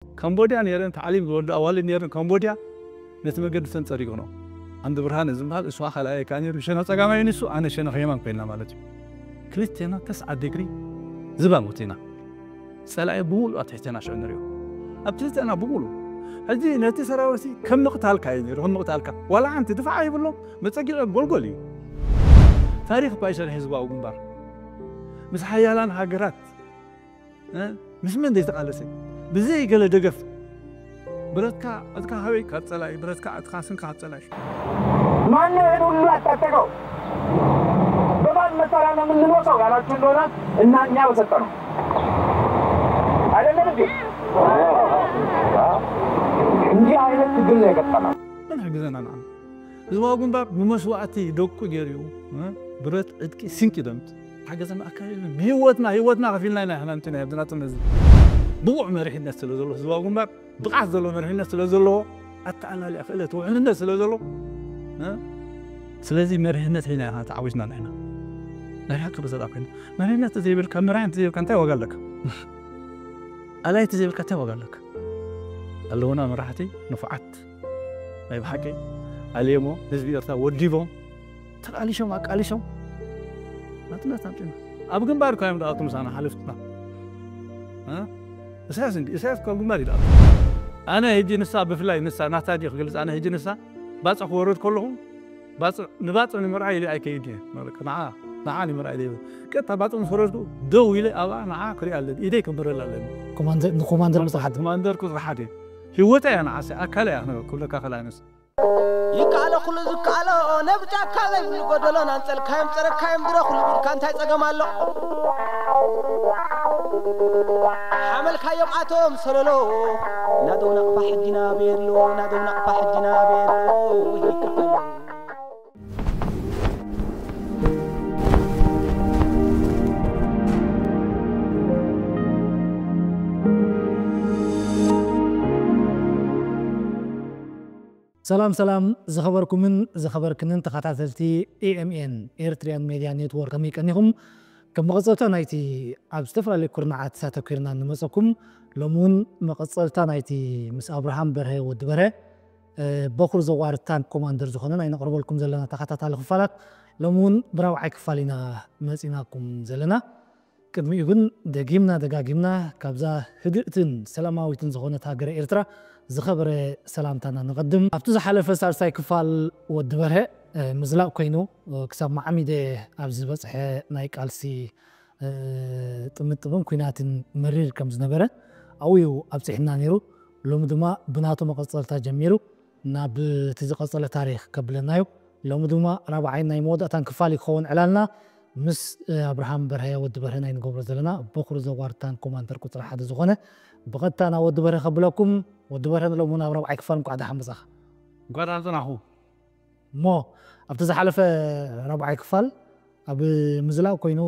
ካምቦድያ ነይረን፣ ታዕሊም ዝወዱ ኣዋልድ ነይረን ካምቦድያ። ነቲ መገዲ ሰን ጸሪግኖ። ዓንዲ ብርሃነ ዝበሃል እሱ ካልኣይ እካ ነይሩ፣ ሸነኽ ጸጋማይ ንሱ፣ ኣነ ሸነኽ የማን ኮይና ማለት እዩ። ክልቴና ተስዓ ዲግሪ ዝባን ወቲና። ጸላኢ ብምሉእ ኣብ ትሕቴና ሽዑ ንሪኦ። ኣብ ትሕቴና ብምሉእ። ሕጂ ነቲ ሰራዊት ከም ምቕታልካ እዩ ነይሩ፣ ከም ምቕታልካ። ዋላ ሓንቲ ድፋዕ ይብሎ፣ መጸጊዕ ጎልጎል እዩ። ታሪኽ እኳ ይሰርሕ ህዝባዊ ግንባር። ምስ ሓያላን ሃገራት፣ እ? ምስ መን ዘይተቓለሰ? ብዘይ ገለ ደገፍ። ብረትካ፣ ዕጥካ ካበይ? ካብ ጸላኢ። ብረትካ፣ ዕጥካ፣ ስንካ ካብ ጸላኢ። ማን ነው ይሄን ሁሉ ያስታጠቀው? በማን መሳሪያ ነው የምንሞተው ያላችሁ እንደሆነ እና እኛ በሰጠነው አይደለም እንዴ? እንዲህ አይነት ትግል ነው የገጠመው። መን ይሕግዘና ንዓና? ህዝባዊ ግንባር ብመስዋእቲ ደቁ ገይሩ እዩ፣ እ? ብረት፣ ዕጥቂ፣ ስንቂ ደምት። ሓገዘና ኣካል የለን። ብህይወትና፣ ህይወትና ከፊልና ኢና ንሕና እንትን ኣብዚ ናቶም ነዚ። ብቑዕ መሪሕነት ስለ ዘሎ፣ ህዝባዊ ግንባር ብቕዓት ዘለዎ መሪሕነት ስለ ዘለዎ፣ ኣተኣላልያ ክእለት፣ ውሕልነት ስለ ዘሎ፣ እ? ስለዚ መሪሕነት ሒና ኢና ተዓዊትና ንሕና። ናይ ሓቂ ብዘላ ኮይና። መሪሕነት ዘይብልካ፣ መራሒ ዘይብልካ እንታይ ዋጋ ኣለካ? ኣላይ ዘይብልካ እንታይ ዋጋ ኣለካ? ኣለውና መራሕቲ ንፉዓት፣ ናይ ብሓቂ ኣልየሞ ህዝቢ ኤርትራ ወዲቦም፣ ተቃሊሾም፣ ኣቃሊሾም ናትና ኣምጺና። ኣብ ግንባር እኳ እዮም ዝኣቱ ምሳና ሓለፍትና። እ? ኢሳያስ እንዲ-፣ ኢሳያስ እኳ ኣብ ግንባር እዩ ዝኣቱ። ኣነ ሕጂ ንሳ ብፍላይ ንሳ ናታ ድየ ክገልጽ፣ ኣነ ሕጂ ንሳ ባጽዕ ክወርድ ከለኹ ባጽዕ፣ ንባጽዕ ንምርኣይ ኢለ ኣይከይድን እየ። ንዓ፣ ንዓ ንምርኣይ ኢለ። ቀጥታ ባጽዕ ምስ ወረድኩ ደው ኢለ ኣብኣ ንዓ ክሪኣ ኣለኒ። ኢደይ ክምረላ ኣለኒ። ኮማንደር፣ ንኮማንደር ምጽሓት። ኮማንደር ክጽሓት እየ። ህይወተይ እያ ንዓሰ፣ ኣካለይ እያ ክብለካ ከላ ንስ። ይከኣሎ ኩሉ ዝከኣሎ፣ ነብ ጫካ ዘይብሉ ጎደሎ፣ ናንጸልካዮም ጸረካዮም ድረ ኩሉ ቢልካ እንታይ ጸገም ኣሎ? ሓመልካዮም ኣቶም ሰለሎ፣ ናደው ናቕፋ ሕጂ ናበየሎ፣ ናደው ናቕፋ ሕጂ ናበየሎ፣ ይከኣሎ። ሰላም ሰላም፣ ዝኸበርኩምን ዝኸበርክንን ተኸታተልቲ ኤ ኤም ኤን፣ ኤርትሪያን ሜድያ ኔትወርክ፣ ከመይ ቀኒኹም? ከም መቐጸልታ ናይቲ ኣብ ዝተፈላለዩ ኩርናዓት ኣተኲርና ንመጸኩም፣ ሎሚ እውን መቐጸልታ ናይቲ ምስ ኣብርሃም በርሀ ወዲ በርሀ፣ እ፣ በኹር ዘዋርድ ታንክ ኮማንደር ዝኾነ ናይ ነቕርበልኩም ዘለና ተኸታታሊ ክፋላት፣ ሎሚ እውን ብራብዓይ ክፋል ኢና መጺናኩም ዘለና። ቅድሚኡ ግን ደጊምና ደጋጊምና ካብዛ ህድእትን ሰላማዊትን ዝኾነት ሃገረ ኤርትራ ዝኸበረ ሰላምታና ንቐድም። ኣብቲ ዝሓለፈ ሳልሳይ ክፋል ወዲ በርሀ፣ እ፣ ምዝላቕ ኮይኑ፣ እ፣ ክሳብ ማዕሚደ ኣብ ዝበጽሐ ናይ ቃልሲ፣ እ፣ ጥምጥምን ኲናትን መሪር ከም ዝነበረ ኣብኡ እዩ ኣብጺሕና ነይሩ። ሎሚ ድማ ብናቱ መቐጸልታ ጀሚሩ ናብ እቲ ዝቐጸለ ታሪኽ ከብለና እዩ። ሎሚ ድማ ራብዓይን ናይ መወዳእታን ክፋል እዩ ክኸውን ዕላልና። ምስ፣ እ፣ ኣብርሃም በርሀ፣ ወዲ በርሀ ናይ ንገብሮ ዘለና በኹር ዘዋርታን ኮማንደር ቁጽሪ ሓደ ዝኾነ ብቐጥታ ናብ ወዲ በርሀ ከብለኩም። ወዲ በርሀ፣ ንሎሚ ናብ ራብዓይ ክፋል እንኳዕ ደሓን መጻኻ። እንኳዕ ደሓን ጸናኹ። እሞ ኣብቲ ዝሓለፈ ራብዓይ ክፋል ኣብ ምዝላቕ ኮይኑ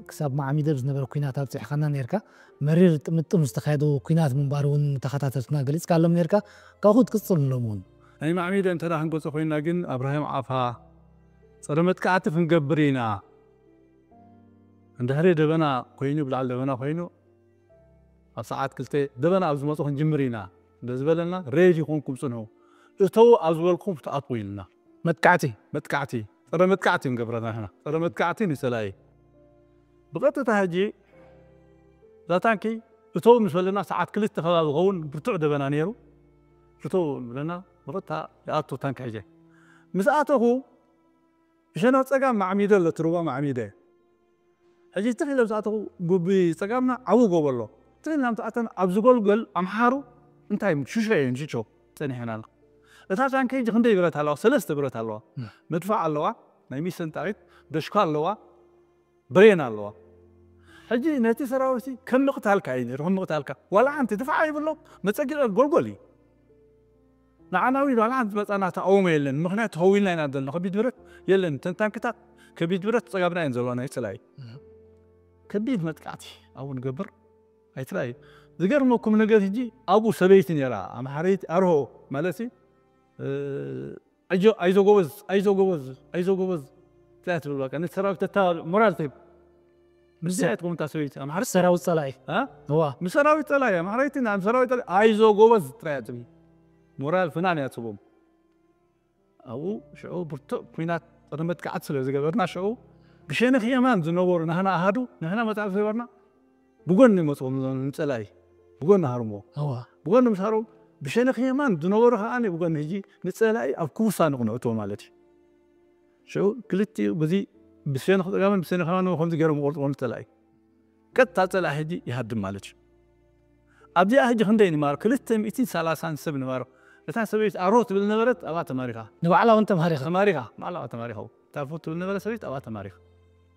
ክሳብ ማዕሚደ ብዝነበረ ኲናት ኣብጺሕኻና ነይርካ። መሪር ጥምጥም ዝተኻየደ ኲናት ምንባሩ እውን ተኸታተልትና ገሊጽካሎም ነይርካ። ካብኡ ክትቅጽል ኣለዎም እውን። ናይ ማዕሚደ እንተ ደኣ ክንገልጾ ኮይንና ግን ኣብርሃም ዓፋ ጸረ መጥቃዕቲ ክንገብር ኢና። እንድሕሪ ደበና ኮይኑ፣ ብላዕሊ ደበና ኮይኑ፣ ኣብ ሰዓት ክልተ ደበና ኣብ ዝመጹ ክንጅምር ኢና እንደ ዝበለና፣ ሬዲ ኮንኩም ጽንሑ። እተው ኣብ ዝበልኩም ክትኣትዉ ኢልና። መጥቃዕቲ? መጥቃዕቲ፣ ጸረ መጥቃዕቲ ንገብረና ንሕና። ጸረ መጥቃዕቲ ንጸላኢ። ብቐጥታ ሕጂ እዛ ታንኪ እተው ምስ በለና፣ ሰዓት ክልተ ከባቢ ዝኸውን ብርቱዕ ደበና ነይሩ። እተው ብለና፣ ብቐጥታ ይኣቱ ታንኪ ሕጂ። ምስ ኣተኹ፣ ብሸነኽ ጸጋም ማዕሚደ ኣሎ፣ እቲ ሩባ ማዕሚደ። ሕጂ ትኽ ኢለ ምስ ኣተኹ፣ ጉቢ ጸጋምና ዓቢ ጎቦ ኣሎ። ትኽ ኢልና ምስ ኣተና፣ ኣብ ዝጎልጎል ኣምሓሩ እንታይ ሽሾ እየን፣ ሽሾ ጸኒሐን ኣሎ። እታ ታንኪ ሕጂ ክንደይ ብረት ኣለዋ? ሰለስተ ብረት ኣለዋ። እም። መድፋዕ ኣለዋ፣ ናይ ሚሰንጣሪት፣ ደሽኳ ኣለዋ፣ ብሬን ኣለዋ። ሕጂ ነቲ ሰራዊት ከም ምቕታልካ እዩ ነይሩ፣ ከም ምቕታልካ። ዋላ ሓንቲ ድፋዕ ይብሎ፣ መጸጊዕ ጎልጎል እዩ። ንዓና እውን ዋላ ሓንቲ መጻና ተቃውሞ የለን። ምኽንያቱ ተኸዊልና ኢና ዘለና። ከቢድ ብረት የለን። ተን ታንክታት ከቢድ ብረት ጸጋምና እየን ዘለዋ ናይ ጸላኢ። እህ። ከቢድ መጥቃዕቲ ኣብኡ ንገብር ኣይትረኣይ። ዝገርመኩም ነገር ሕጂ ኣብኡ ሰበይቲ ነይራ፣ ኣምሓረይቲ ኣርሆ ማለት እዩ። እ፣ ኣይዞ፣ ኣይዞ ጎበዝ፣ ኣይዞ ጎበዝ፣ ኣይዞ ጎበዝ፣ እንታይ ትብል በቃ፣ ነቲ ሰራዊት ተታ-፣ ሞራል ትህብ። ምስያ ትኸውን እታ ሰበይቲ ኣምሓርስ ሰራዊት ጸላኢ እ? እዋ ምስ ሰራዊት ጸላኢ ኣምሓራይትን ምስ ሰራዊት ጸላኢ ኣይዞ ጎበዝ ጥራይ እያ ትብል። ሞራል ፍናን እያ ትህቦም። ኣብኡ ሽዑ ብርቱዕ ኲናት ቅድሚ መጥቃዕቲ ስለ ዝገበርና ሽዑ ብሸነኽ የማን ዝነበሩ ናህና ኣሃዱ ንሕና መጽዓብ ዝገበርና ብጎኒ መጽኦም ንጸላኢ ብጎኒ ሃርሞ እዋ ብጎኒ ምስ ሃርሞ ብሸነኽ የማን ዝነበሩ ከኣ ብጎኒ ህጂ ንጸላኢ ኣብ ክውሳኑ ክነእትዎ ማለት እዩ። ሽዑ ክልቲኡ ብዚ ብሸነኽ ጸጋምን ብሸነኽ የማን ከምዚ ገይሮም ቆርጥዎ ንጸላኢ ቀጥታ ጸላኢ ህጂ ይሃድም ማለት እዩ። ኣብዚኣ ህጂ ክንደይ ንማር ክልተ ሚእትን ሰላሳን ሰብ ንማር እታ ሰበይቲ ኣሮ ትብል ነበረት ኣብኣ ተማሪኻ ንባዕላ እውን ተማሪኻ ተማሪኻ ማዕላዋ ተማሪኻ ታፎ ትብል ነበረት ሰበይቲ ኣብኣ ተማሪኻ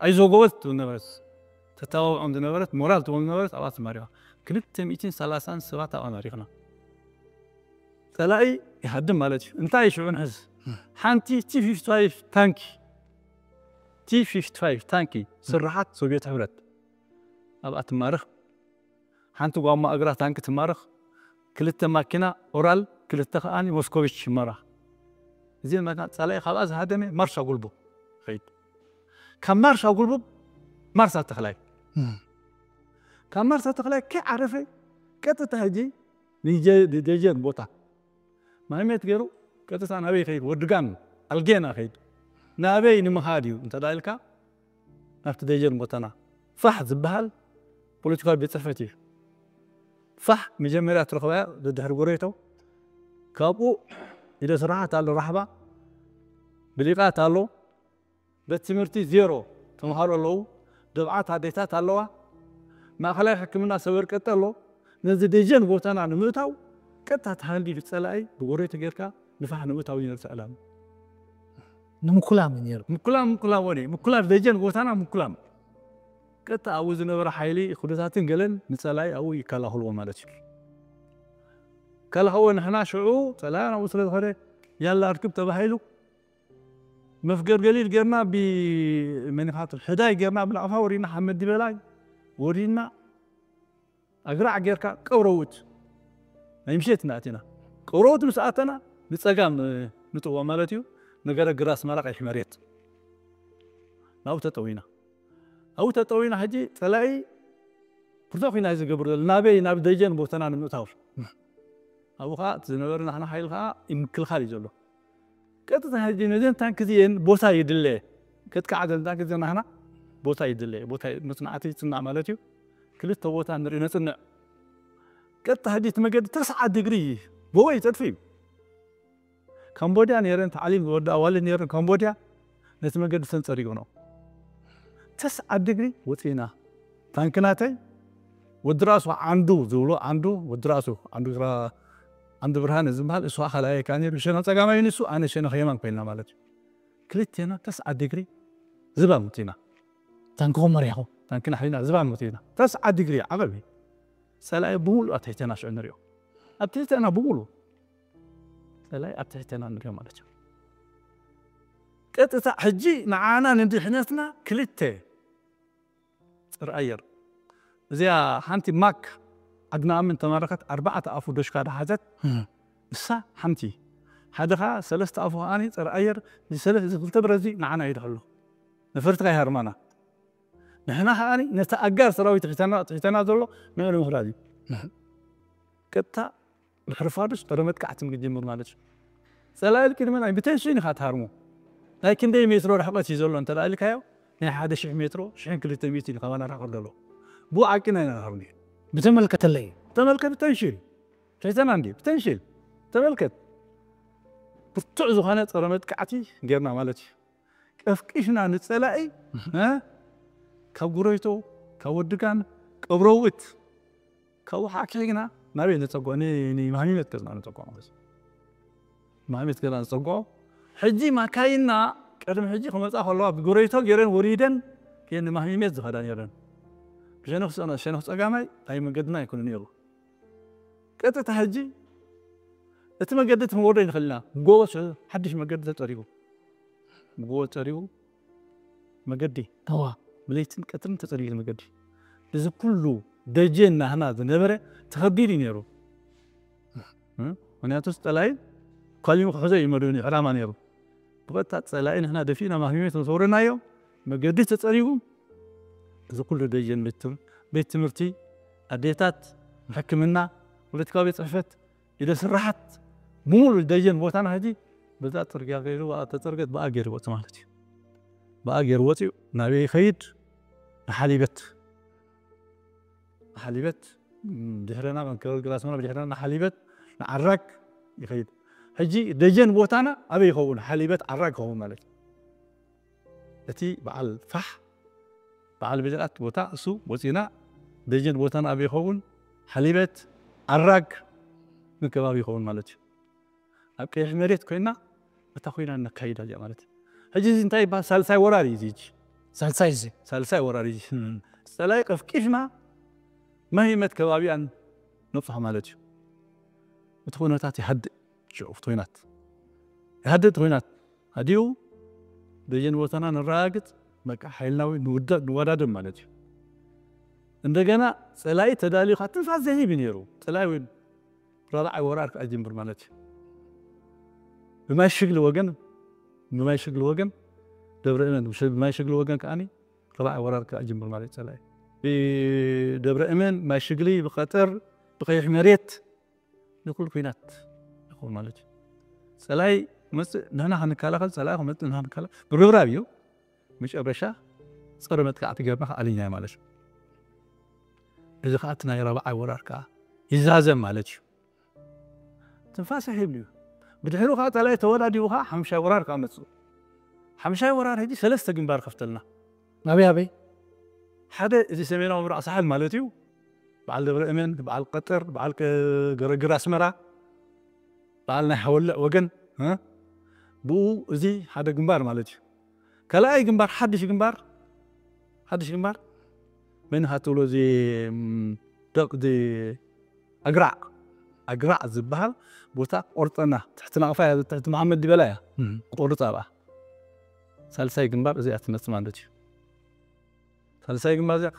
ኣይዞ ጎበዝ ትብል ነበረት ተተባብዖም ዝነበረት ሞራል ትብል ነበረት ኣብኣ ተማሪኻ ክልተ ሚእትን ሰላሳን ሰባት ኣብኣ ማሪኽና ጸላኢ ይሃድም ማለት እዩ እንታይ ሽዑ ንሕዝ ሓንቲ ቲ ፊፍቲ ፋይቭ ታንኪ ቲ ፊፍቲ ፋይቭ ታንኪ ስራሓት ሶቪየት ሕብረት ኣብኣ ትማርኽ ሓንቲ ጓማ እግራ ታንኪ ትማርኽ ክልተ ማኪና ኦራል ክልተ ከኣ ሞስኮቪች ይማረኽ እዚ መካ ጸላኢ ካብኣ ዝሃደመ ማርሻ ጉልቡ ኸይድ ካብ ማርሻ ጉልቡ ማርሳ ተኽላይ ካብ ማርሳ ተኽላይ ከይዓረፈ ቀጥታ ሕጂ ደጀን ቦታ ማህሜት ገይሩ ቀጥታ ናበይ ከይድ ወድጋን ኣልጌና ከይድ ናበይ ንምኻድ እዩ እንተ ኢልካ ናብቲ ደጀን ቦታና ፋሕ ዝበሃል ፖለቲካዊ ቤት ፅሕፈት እዩ ፋሕ መጀመርያ ትረኽባያ ደድሕሪ ጎረቤቶ ካብኡ ኢደ ስራሓት ኣሎ ራሕባ ብሊቓት ኣሎ ቤት ትምህርቲ ዜሮ ተምሃሮ ኣለዉ ደብዓት ኣዴታት ኣለዋ ማእኸላይ ሕክምና ሰበር ቀጠ ኣሎ ነዚ ደጀን ቦታና ንምእታው ቀጥታ ተሃንዲዱ ፀላኢ ብጎረቤቶ ጌርካ ንፋሕ ንምእታው እዩ ነርሲ ዕላማ ንምኩላም እዩ ነይሩ ምኩላም ምኩላም ወደ ምኩላም ደጀን ቦታና ምኩላም ቀጥታ ኣብኡ ዝነበረ ሓይሊ ኩነታትን ገለን ንፀላኢ ኣብኡ ይከላኸልዎ ማለት እዩ ከላኸዎ ንሕና ሽዑ ፀላኢ ኣብኡ ስለ ዝኸደ ያላ ኣርክብ ተባሂሉ መፍገር ገሊል ጌርና ብመኒኻት ሕዳይ ጌርና ብናቕፋ ወሪድና ሓመድ ዲበላይ ወሪድና ኣግራዕ ጌርካ ቀብረውት ናይ ምሸት ኢና ኣቲና ቀብረውት ምስ ኣተና ንፀጋም ንጥዎ ማለት እዩ ነገረ ግራ ኣስመራ ቀይሕ መሬት ናብኡ ተጠዊና ኣብኡ ተጠዊና ሕጂ ፀላኢ ብርቱዕ ኩናት ዝገብር ዘሎ ናበይ ናብ ደጀን ቦታና ንምእታው ኣብኡ ከዓ ዝነበረ ናሕና ሓይሊ ከዓ ምክልኻል እዩ ዘሎ ቀጥታ ሕጂ ነዘን ታንክ እዚኤን ቦታ ይድለ ከጥቃዓ ዘን ታንክ እዚኤን ናህና ቦታ ይድለ ቦታ መፅናዕቲ ይፅናዕ ማለት እዩ ክልተ ቦታ ንርኢ ነፅንዕ ቀጥታ ሕጂ እቲ መገዲ ተስዓ ድግሪ ብወይ ፀድፊ እዩ ካምቦድያ ነይረን ተዓሊም ዝወዳ ኣዋልድ ነይረን ካምቦድያ ነቲ መገዲ ሰን ፀሪጉ ነው ተስዓ ድግሪ ወፂና ታንክናተይ ወዲ ራእሱ ዓንዱ ዝብሎ ዓንዱ ወዲ ራእሱ ዓንዱ ግራ ዓንዱ ብርሃነ ዝበሃል እሱ ካልኣየ ከዓ ነይሩ ሸነኽ ፀጋማይ ንሱ ኣነ ሸነኽ የማን ኮይና ማለት እዩ ክልቴና ተስዓ ዲግሪ ዝባን ሙቲና ታንክኹም መሪሕኹም ታንክና ሒዝና ዝባን ሙቲና ተስዓ ዲግሪ ዓቐብ እዩ ፀላኢ ብምሉእ ኣብ ትሕቴና ሽዑ ንሪኦ ኣብ ትሕቴና ብምሉእ ፀላኢ ኣብ ትሕቴና ንሪኦ ማለት እዩ ቀጥታ ሕጂ ንዓና ንድሕነትና ክልተ ፀረ ኣየር እዚኣ ሓንቲ ማክ ዓድና ኣምን ተማረኸት ኣርባዕተ ኣፉ ዶሽካ ዝሓዘት እሳ ሓንቲ ሓደኻ ሰለስተ ኣፉ ከዓኒ ፀረ ኣየር ዝሰለፍ እዚ ክልተ ብረዚ ንዓና ይድኸሎ ነፈርቲ ከይሃርማና ንሕና ከዓኒ ነቲ ኣጋር ሰራዊት ትሕተና ዘሎ ንዑ ንምኽዳድ እዩ ቀጥታ ብሕርፋዱስ ቅድሚ መጥቃዕቲ ምግጅምር ማለት እዩ። ጸላኢ ቅድሚ ናይ ብቴንሽን ኢኻ ትሃርሞ። ናይ ክንደይ ሜትሮ ርሕቀት እዩ ዘሎ እንተ ኢልካዮ ናይ ሓደ ሽሕ ሜትሮ ሽሕን ክልተ ሚእቲ ኢልካ ባና ራኸብ ዘሎ ብኡ ዓቂና ኢና ንሃርም እዩ። ብተመልከተለይ ተመልከት ብተንሽን ሸይተና እንዲ ብተንሽን ተመልከት ብርቱዕ ዝኾነ ጸረ መጥቃዕቲ ጌርና ማለት እዩ። ቀፍቂሽና ንጸላኢ ካብ ጉረይቶ ካብ ወድጋን ቀብረውት ካብኡ ሓኪሕግና ናበይ ነፀግዖ ንማህሚመት ገዝና ነፀግዖ ማለት ማህሚመት ገዝና ነፀግዖ ሕጂ ማካይና ቀድሚ ሕጂ ክመፃ ከለዋ ብጎረይቶ ገይረን ወሪደን ከየን ንማህሚመት ዝኸዳ ነይረን ብሸነኽ ሸነኽ ፀጋማይ ናይ መንገድና ኣይኮነ ነይሩ ቀጥታ ሕጂ እቲ መገዲ ትንወርዶ ይንኽእል ኢና ብጎቦ ሓድሽ መገዲ ተፀሪቡ ብጎቦ ፀሪቡ መገዲ እዋ ብለይትን ቀትርን ተፀሪቡ መገዲ እዚ ኩሉ ደጀን ናህና ዝነበረ ተኸቢሩ እዩ ነይሩ ምክንያቱ ፀላኢ ኳሊሙ ክሕዞ እዩ መድብን ዕላማ ነይሩ ብቐጥታ ፀላኢ ንሕና ደፊእና ማህሚመት ምስ ወረናዮ መገዲ ተፀሪቡ እዚ ኩሉ ደጀን ቤት ትምህርቲ ኣዴታት ሕክምና ፖለቲካዊ ቤት ፅሕፈት ኢደ ስራሓት ብምሉ ደጀን ቦታና ሕጂ በዛ ፅርግያ ገይሩ ብኣ ተፀርገት ብኣ ገይሩ ወፅ ማለት እዩ። ብኣ ገይሩ ወፅኡ ናበይ ይኸይድ? ንሓሊበት። ንሓሊበት ድሕረና መንከበል ግራስመራ ብድሕረና ንሓሊበት ንዓራግ ይኸይድ። ሕጂ ደጀን ቦታና ኣበይ ይኸውን? ሓሊበት ዓራግ ይኸውን ማለት እዩ። እቲ በዓል ፋሕ በዓል ብልኣት ቦታ እሱ ወፂና ደጀን ቦታና ኣበይ ይኸውን? ሓሊበት ዓራግ ንከባቢ ይኸውን ማለት እዩ። ኣብ ቀይሕ መሬት ኮይና እታ ኮይና ነካይዳ እዚኣ ማለት እዩ። ሕጂ እዚ እንታይ ይበሃል? ሳልሳይ ወራር እዩ እዚ። ሳልሳይ እዚ ሳልሳይ ወራር እዩ። ፀላይ ቀፍቂፍና ማሂመት ከባቢኣን ነብፅሖ ማለት እዩ። እቲ ኩነታት ይሃድእ። ሽዑ እቲ ኮይናት ይሃድእ። እቲ ኮይናት ሃዲኡ ደጀን ቦታና ነረጋግፅ፣ በቃ ሓይልና እውን ንውዳ- ንወዳደም ማለት እዩ። እንደገና ፀላኢ ተዳልዩ ከዓ ትንፋስ ዘይህብ እዩ ነይሩ። ፀላኢ እውን ራብዓይ ወራር ከዓ ይጅምር ማለት እዩ። ብማይ ሽግሊ ወገን ብማይ ሽግሊ ወገን ደብረ እመን ብማይ ሽግሊ ወገን ከዓ ራብዓይ ወራር ከዓ ይጅምር ማለት እዩ። ፀላኢ ብደብረ እመን ማይ ሽግሊ ብቀጠር ብቀይሕ መሬት ንኩሉ ኩናት ይኸውን ማለት እዩ። ፀላኢ መፅእ ንሕና ክንከላኸል ፀላኢ ክመፅእ ንሕና ክንከላኸል ምርብራብ እዩ። መጨረሻ ፀረ መጥቃዕቲ ገርና ከዓ ኣሊና ማለት እዩ። እዚ ከዓ እቲ ናይ ራብዓይ ወራር ከዓ ይዛዘም ማለት እዩ። ትንፋስ ይብሉ እዩ። ብድሕሩ ከዓ ፀላኢ ተወዳዲቡ ከዓ ሓምሻይ ወራር ከዓ መፅኡ። ሓምሻይ ወራር ሕጂ ሰለስተ ግንባር ከፍተልና። ኣበይ ኣበይ? ሓደ እዚ ሰሜናዊ ምብራቕ ሳሕል ማለት እዩ። በዓል ደብረ እመን፣ በዓል ቀጠር፣ በዓል ገረግር ኣስመራ፣ በዓል ናይ ሓወለዕ ወገን ብኡ እዚ ሓደ ግንባር ማለት እዩ። ካልኣይ ግንባር ሓድሽ ግንባር ሓድሽ ግንባር መን ሃትብሎ እዚ ደቕ ኣግራዕ ኣግራዕ ዝበሃል ቦታ ቆርጠና ትሕቲ ናቕፋ እያ ትሕቲ መሓመድ ዲበላ እያ ቆርፅ ኣብኣ ሳልሳይ ግንባር እዚኣ ትመፅ ማለት እዩ። ሳልሳይ ግንባር እዚኣ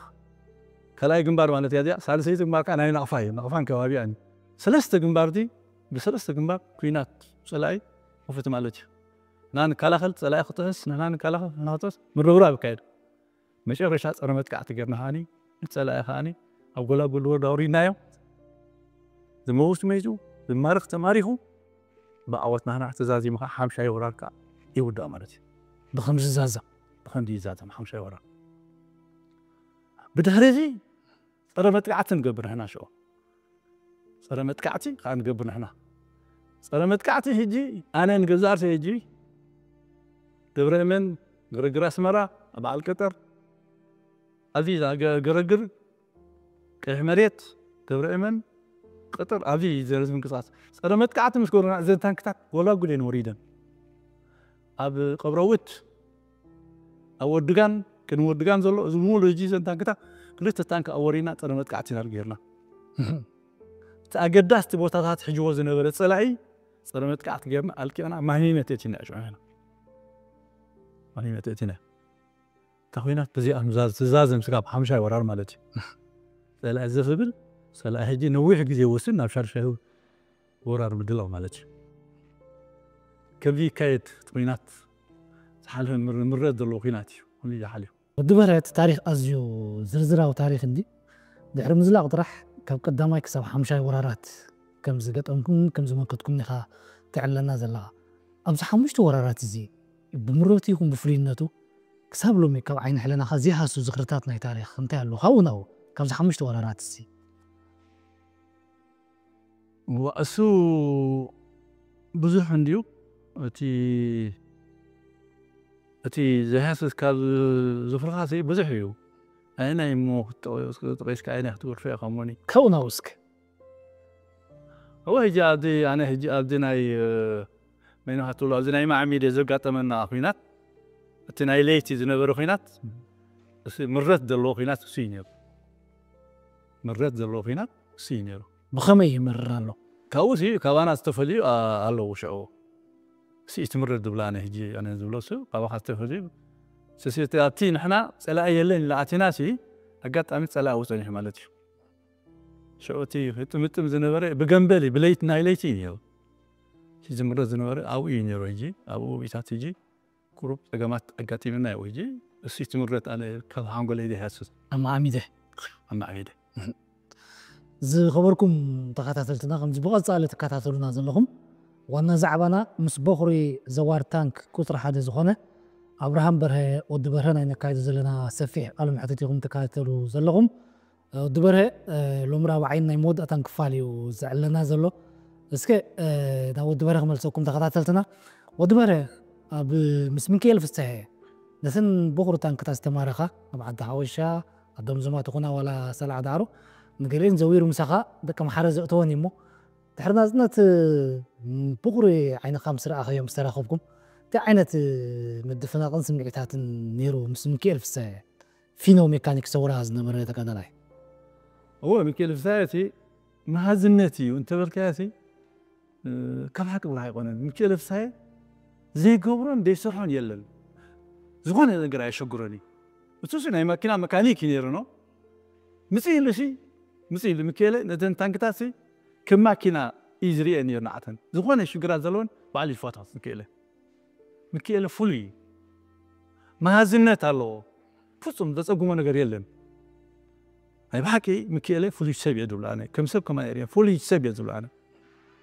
ካልኣይ ግንባር ማለት እያ እዚኣ ሳልሰይቲ ግንባር ከዓ ናይ ናቕፋ እዩ ናቕፋን ከባቢኣን ሰለስተ ግንባር እቲ ብሰለስተ ግንባር ኩናት ፀላኢ ክፍት ማለት እዩ። ንሕና ንከላኸል ፀላኢ ክጥሕስ ንሕና ንከላኸል ንሕና ክጥሕስ ምርብራብ ይካየድ። መጨረሻ ፀረ መጥቃዕቲ ጌርና ከዓኒ ንፀላኢ ከዓኒ ኣብ ጎላጉል ወረዳ ኣውሪድናዮ። ዝመውት መይቱ ዝማርኽ ተማሪኹ ብዓወት ናህና ተዛዚሙ ከዓ ሓምሻይ ወራር ከዓ ይውዳእ ማለት እዩ። ብኸምዚ ዛዘም ብኸምዚ ይዛዘም ሓምሻይ ወራር ብድሕሪ እዚ ፀረ መጥቃዕቲ ንገብር ንሕና ሽዑ ፀረ መጥቃዕቲ ከዓ ንገብር ንሕና ፀረ መጥቃዕቲ ሕጂ ኣነ ንገዛእርተ ሕጂ ደብረ እመን ግርግር ኣስመራ በዓል ቀጠር ኣብዚ ግርግር ቀይሕ መሬት ደብረ እመን ቀጠር ኣብዚ ዘረዝ ምንቅስቃስ ፀረ መጥቃዕቲ ምስ ገሩና እዘን ታንክታት ጎላጉል እየን ወሪደን ኣብ ቀብረውት ኣብ ወድጋን ቅድሚ ወድጋን ዘሎ እዚ ሙሉ ሕጂ እዘን ታንክታት ክልተ ታንክ ኣወሪና ፀረ መጥቃዕቲ ኢና ጌርና። እቲ ኣገዳስቲ ቦታታት ሕጅዎ ዝነበረ ፀላኢ ፀረ መጥቃዕቲ ጌርና ኣልቂቕና ማሂመት የቲና ሽዑ ኢና ማሂመት የቲና እታ ኮይናት በዚኣ ትዛዘም ስጋብ ሓምሻይ ወራር ማለት እዩ። ፀላኢ ዘፍብል ፀላኢ ሕጂ ነዊሕ ግዜ ወስድ ናብ ሻድሻይ ወራር ምድላው ማለት እዩ። ከምዚ ይካየድ እቲ ኩናት ዝሓልፈ ምረት ዘለዎ ኩናት እዩ። ከምዚ ዝሓልዩ ወዲ በርሀ እቲ ታሪኽ ኣዝዩ ዝርዝራዊ ታሪኽ እንዲ ድሕሪ ምዝላቕ ጥራሕ ካብ ቀዳማይ ክሳብ ሓምሻይ ወራራት ከም ዝገጠምኩም ከም ዝመከትኩም ኢኻ ትዕለና ዘለኻ። ኣብዚ ሓሙሽተ ወራራት እዚ ብምረቱ ይኹን ብፍሉይነቱ ክሳብ ሎሚ ካብ ዓይኒ ሕለናኻ ዘይሃሱ ዝኽርታት ናይ ታሪኽ እንታይ ኣሎ ካብኡ ናብኡ ካብዚ ሓሙሽተ ወራራት እዚ? እሱ ብዙሕ እንድዩ እቲ እቲ ዘይሃስስ ካብ ዝፍርኻሲ ብዙሕ እዩ። ኣየናይ እሞ ክትጠቂስካ ኣየናይ ክትገርፎ ኢኻ እሞኒ? ካብኡ ናብኡ እስከ እወ ሕጂ ኣብዚ ኣነ ሕጂ ኣብዚ ናይ መይናሃትሉ ኣብዚ ናይ ማዕሚድ ዘጋጠመና ኩናት እቲ ናይ ለይቲ ዝነበረ ኩናት እሱ ምረት ዘለዎ ኩናት እሱ እዩ ነይሩ። ምረት ዘለዎ ኩናት እሱ እዩ ነይሩ። ብኸመይ ይመርር ኣሎ? ካብኡ ሲ ካባና ዝተፈልዩ ኣለዉ ሽዑ እቲ ምረት ዝብላ ኣነ ሕጂ ኣነ ዝብሎ እሱ ካባኻ ዝተፈልዩ ስስቲ ኣብቲ ንሕና ፀላኢ የለን ኢልና ኣቲና ሲ ኣጋጣሚ ፀላኢ ኣብኡ ፀኒሑ ማለት እዩ። ሽዑ እቲ ጥምጥም ዝነበረ ብገንበል እዩ ብለይቲ ናይ ለይቲ እዩ ነይሩ። እቲ ዝምረት ዝነበረ ኣብኡ እዩ ነይሩ። ሕጂ ኣብኡ ኢታት ሕጂ ቁሩብ ፀገማት ኣጋጢምና እዩ ሕጂ እሱ ትምህርት ኣነ ካብ ሓንጎለይ ዘይሃስስ ኣማዓሚደ ኣማዕቢደ ዝኸበርኩም ተኸታተልትና፣ ከምዚ ብቐጻሊ ትከታተሉና ዘለኹም፣ ዋና ዛዕባና ምስ በኹሪ ዘዋር ታንክ ቁጽሪ ሓደ ዝኾነ ኣብርሃም በርሀ፣ ወዲ በርሀ፣ ናይ ነካይዶ ዘለና ሰፊሕ ቃለ መሕትት ኢኹም ትከታተሉ ዘለኹም። ወዲ በርሀ፣ ሎሚ ራብዓይን ናይ መወዳእታን ክፋል እዩ ዘዕለና ዘሎ። እስከ ናብ ወዲ በርሀ ክመልሰኩም ተኸታተልትና። ወዲ በርሀ፣ ኣብ ምስ ሚካኤል ፍስሐ ነተን በኹሪ ታንክታት ዝተማረኻ ኣብ ዓዲ ሓወሻ ኣዶም ዝማ ትኹና ዋላ ሰላዕ ዳዕሮ ንገሊአን ዘዊሩ ምሳኻ ደቂ ምሓረ ዘእተወን እዩ እሞ፣ ድሕሪ ናጽነት ብኹሪ ዓይንኻ ምስ ረኣኸዮም ዝተራኸብኩም፣ እንታይ ዓይነት ምድፍናቕን ስምዒታትን ነይሩ? ምስ ሚካኤል ፍስሐ፣ ፊኖ ሜካኒክ ሰውራ ዝነበረ ተጋዳላይ። እወ፣ ሚካኤል ፍስሐ እቲ መሃዝነት እዩ እንተበልካዮ እቲ ካብ ሓቂ ብርሃ ኣይኮነን። ሚካኤል ፍስሐ ዘይገብሮን ዘይሰርሖን የለን። ዝኾነ ነገር ኣየሸግሮን እዩ። እሱ ሲ ናይ ማኪና መካኒክ እዩ ነይሩ ነው። ምጽእ ኢሉ ሲ ምጽእ ኢሉ ሚካኤል ነተን ታንክታት ሲ ከም ማኪና እዩ ዝርእየን ነይሩ ንዓተን። ዝኾነ ሽግራት ዘለወን ባዕሉ ይፈትሖ። ሚካኤል ሚካኤል ፍሉይ እዩ። መሃዝነት ኣለዎ። ፍጹም ዘጸግሞ ነገር የለን። ናይ ብሓቂ ሚካኤል ፍሉይ ሰብ እየ ዝብሎ ኣነ። ከም ሰብ ከማን እየ ፍሉይ ሰብ እየ ዝብሎ ኣነ።